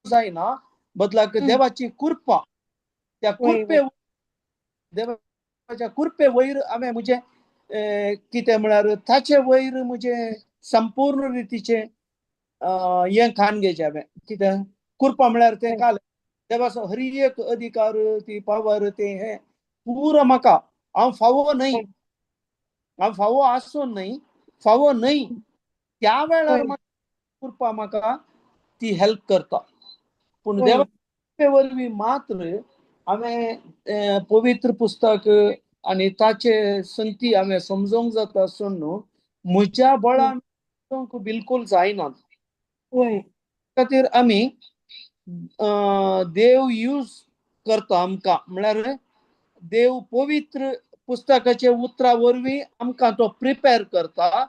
जायना, बदलाक देवाची कृपा, त्या कृपे देवाच्या कृपे वयर हांवें म्हजें कितें म्हळ्यार ताचे वयर म्हजें संपूर्ण रितीचें हें खाण घेवचें हांवें. कितें कृपा म्हळ्यार तें काल देवाचो हर एक अधिकार, ती पावर, तें हें पुरो म्हाका. हांव फावो न्हय, हांव फावो आसून न्हय, फावो न्हय, त्या वेळार म्हाका कृपा म्हाका ती हेल्प करता. पूण देवा कृपे वरवीं मात्र हांवें पवित्र पुस्तक आनी ताचे संगती हांवें समजोंक जाता आसून न्हू, म्हज्या बळान बिलकुल जायना. खातीर आमी देव यूज करता आमकां, म्हळ्यार देव पवित्र पुस्तकाचे उतरा वरवीं आमकां तो प्रिपेर करता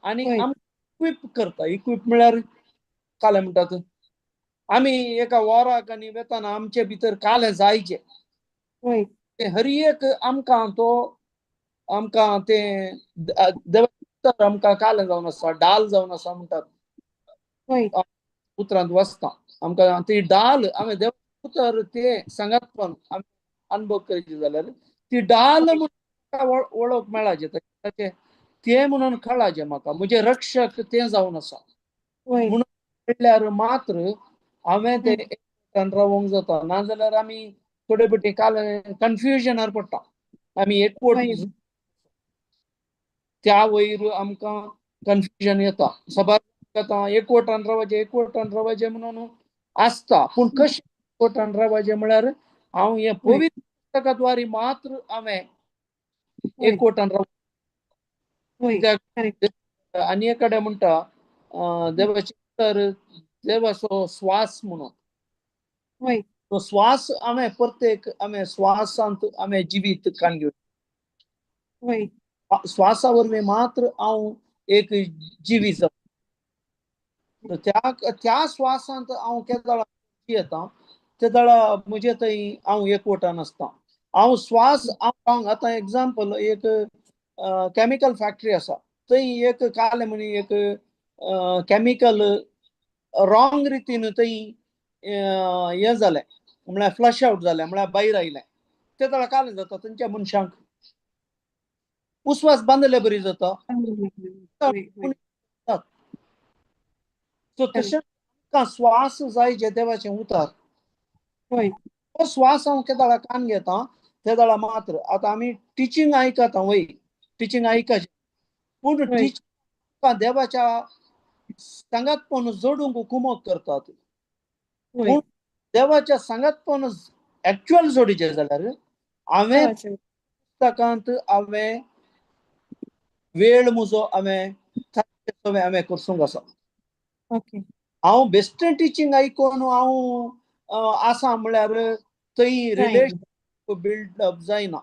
आनी आमकां इक्विप करता. इक्विप म्हळ्यार कालें म्हणटात आमी एका वराक आनी वेताना आमचे भितर कालें जायचें, हर एक आमकां तो आमकां तें देवा आमकां कालें जावन आसा, डाल जावन आसा म्हणटात उतरांत वचता आमकां ती डाल. आमी देव उतर तें सांगातपण आमी अनुभव करचे जाल्यार ती डाल म्हणून वळख मेळाचे, ताचें तें म्हणून कळाचें म्हाका म्हजें रक्षक तें जावन आसा म्हणून कळ्ळ्यार मात्र हांवें तें रावोंक जाता. नाजाल्यार आमी थोडे पटी काल कन्फ्युजनार पडटा, आमी एकवट त्या वयर आमकां कन्फ्युजन येता. सबार आतां एकवटान रावाचें, एकवटान रावाचें म्हणून आसता, पूण कशें एकवटान रावाचें म्हळ्यार हांव हें पवित्र पुस्तका द्वारे मात्र हांवें एकवटान राव. आनी एक कडेन म्हणटा देवाचें उतर देवाचो स्वास म्हणून, तो स्वास हांवें प्रत्येक हांवें स्वासांत हांवें जिवीत काण घेवन स्वासा वरवीं मात्र हांव एक जिवी जाता. त्या त्या स्वासांत हांव केदळा जियेता तेदळा म्हजे थंय हांव एकवटान आसता. हांव स्वास हांव आतां एग्जाम्पल एक केमिकल फॅक्टरी आसा, थंय एक कालें म्हणी एक केमिकल रॉंग रितीन थंय हें जालें म्हळ्यार फ्लश आवट जालें, म्हळ्यार भायर आयलें, ते तळा कालें जाता थंयच्या मनशांक उस्वास बांदले बरी जाता. सो तशें आमकां स्वास जाय जे देवाचें उतर, तो स्वास हांव केदळा कान घेता तेदळा मात्र. आतां आमी टिचींग आयकता वय, टिचींग आयकाचें, पूण टिचींग देवाच्या सांगातपण जोडूंक कुमक करतात, पूण देवाच्या सांगातपण एक्चुअल जोडीचें जाल्यार हांवें पुस्तकांत हांवें वेळ म्हजो हांवें हांवें करसूंक आसा. हांव बेश्टें टिचींग आयकून हांव आसा म्हळ्यार थंय रिलेशन बिल्ड अप जायना.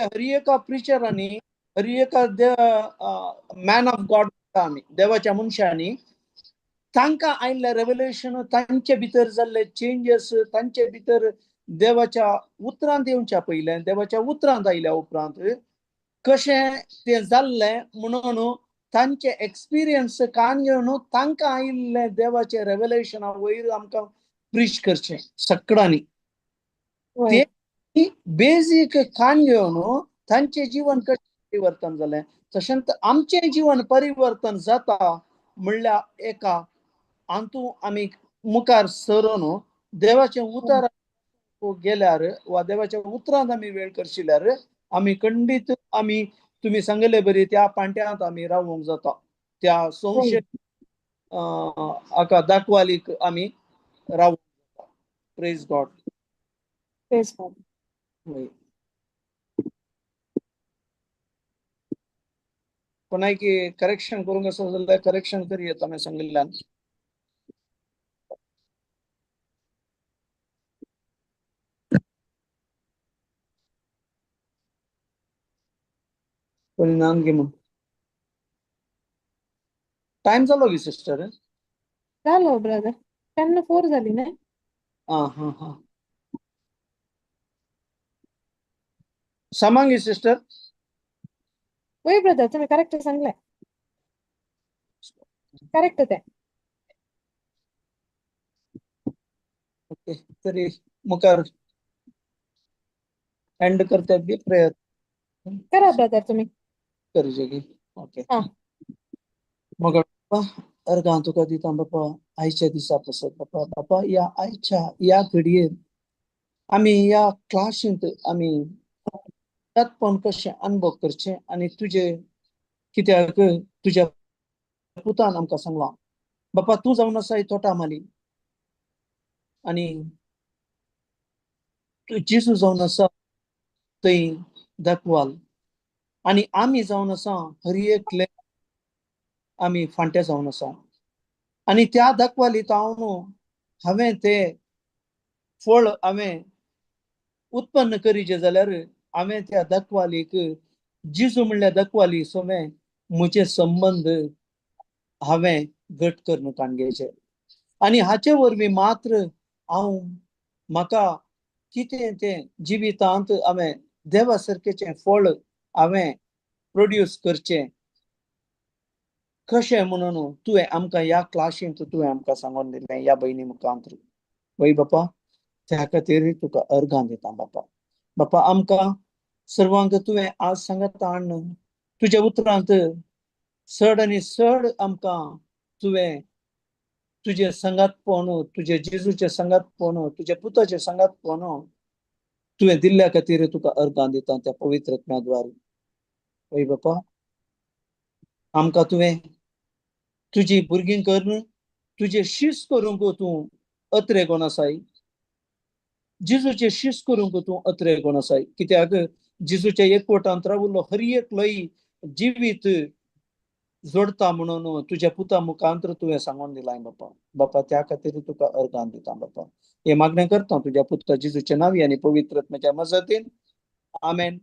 हर एका प्रिचरांनी, हर एका मॅन ऑफ गॉड आमी देवाच्या मनशांनी तांकां आयिल्लें रेवलेशन, तांचे भितर जाल्ले चेंजीस, तांचे भितर देवाच्या उतरांत येवच्या पयलें, देवाच्या उतरांत आयल्या उपरांत कशें तें जाल्लें म्हणून तांचे एक्सपिरियन्स कान घेवन तांकां आयिल्लें देवाचें रेवलेशना वयर आमकां प्रीच करचें सगळ्यांनी. ते बेजीक कान घेवन तांचें जीवन कशें परिवर्तन जालें तशेंच आमचें जीवन परिवर्तन जाता म्हणल्यार एका हातूंत आमी मुखार सरून देवाचें उतर गेल्यार वा देवाच्या उतरांत आमी वेळ करशिल्यार आमी खंडीत आमी तुमी सांगले बरी त्या पांट्यांत आमी रावूंक जाता, त्या संशय हाका दाखवालीक आमी रावूंक जाता. Praise God. Praise God. कोणाकी करेक्शन करूंक आसा जाल्यार करेक्शन करी हांवें सांगिल्ल्यान. कोणी नान घे म्हूण टायम जालो गी सिस्टर? जालो ब्रदर, 10:04 जाली न्हय? आं हां हां, सामांगी सिस्टर. वय ब्रदर, तुमी करेक्ट सांगलें, करेक्ट तें. ओके, तरी मुखार एंड करतात बी प्रयत्न करा ब्रदर तुम्ही. करूचे की. ओके. हा. मग बाप्पा, अर्गां तुका दिता बापा, आयच्या दिसा पासत बापा. बापा, ह्या आयच्या ह्या घडयेर आमी ह्या क्लासींत आमी पण कशें अनुभव करचें आनी तुजे, कित्याक तुज्या पुतान आमकां सांगलां बापा, तूं जावन आसा तोटा माली आनी तूं जेजू जावन आसा थंय दाखवाल आनी आमी जावन आसा हर एकले आमी फांटे जावन आसा. आनी त्या दाखवालीत हांव हांवें ते फळ हांवें उत्पन्न करीचें जाल्यार हांवें त्या दाखवालीक, जेजू म्हणल्यार दाखवाली सोमें म्हजे संबंद हांवें घट करून काण घेवचे आनी हाचे वरवीं मात्र हांव म्हाका कितें तें जिवितांत हांवें देवा सारकेचें फळ हांवें प्रोड्यूस करचें कशें म्हणून तुवें आमकां ह्या क्लासींत तुवें आमकां सांगून दिलें ह्या भयणी मुखांत. वय बापा, त्या खातीर तुका अर्गां दिता बापा. बापा, आमकां सर्वांक तुवें आज सांगता हाडून तुज्या उतरांत चड आनी चड आमकां तुवें तुजें सांगात पळोवन, तुजे जेजूचें सांगात पळोवन, तुज्या पुताचें सांगात पळोवन तुवें दिल्ल्या खातीर तुका अर्गां दिता त्या पवित्र आत्म्या द्वारे. वय बापा, आमकां तुवें तुजी भुरगीं करून तुजे शीस करूंक तूं अत्रे कोण आसाय, जेजूचे शीस करूंक तूं अत्रे कोण आसाय. कित्याक जेजूच्या एकवटांत रावलो हर एक लय जिवीत जोडता म्हणून तुज्या पुता मुखांतर तुवें सांगून दिलाय बापा. बापा, त्या खातीर तुका अर्गां दिता बापा. हे मागणें करता तुज्या पुता जेजूच्या नांवी आनी पवित्र आत्म्याच्या मजतीन. आमेन.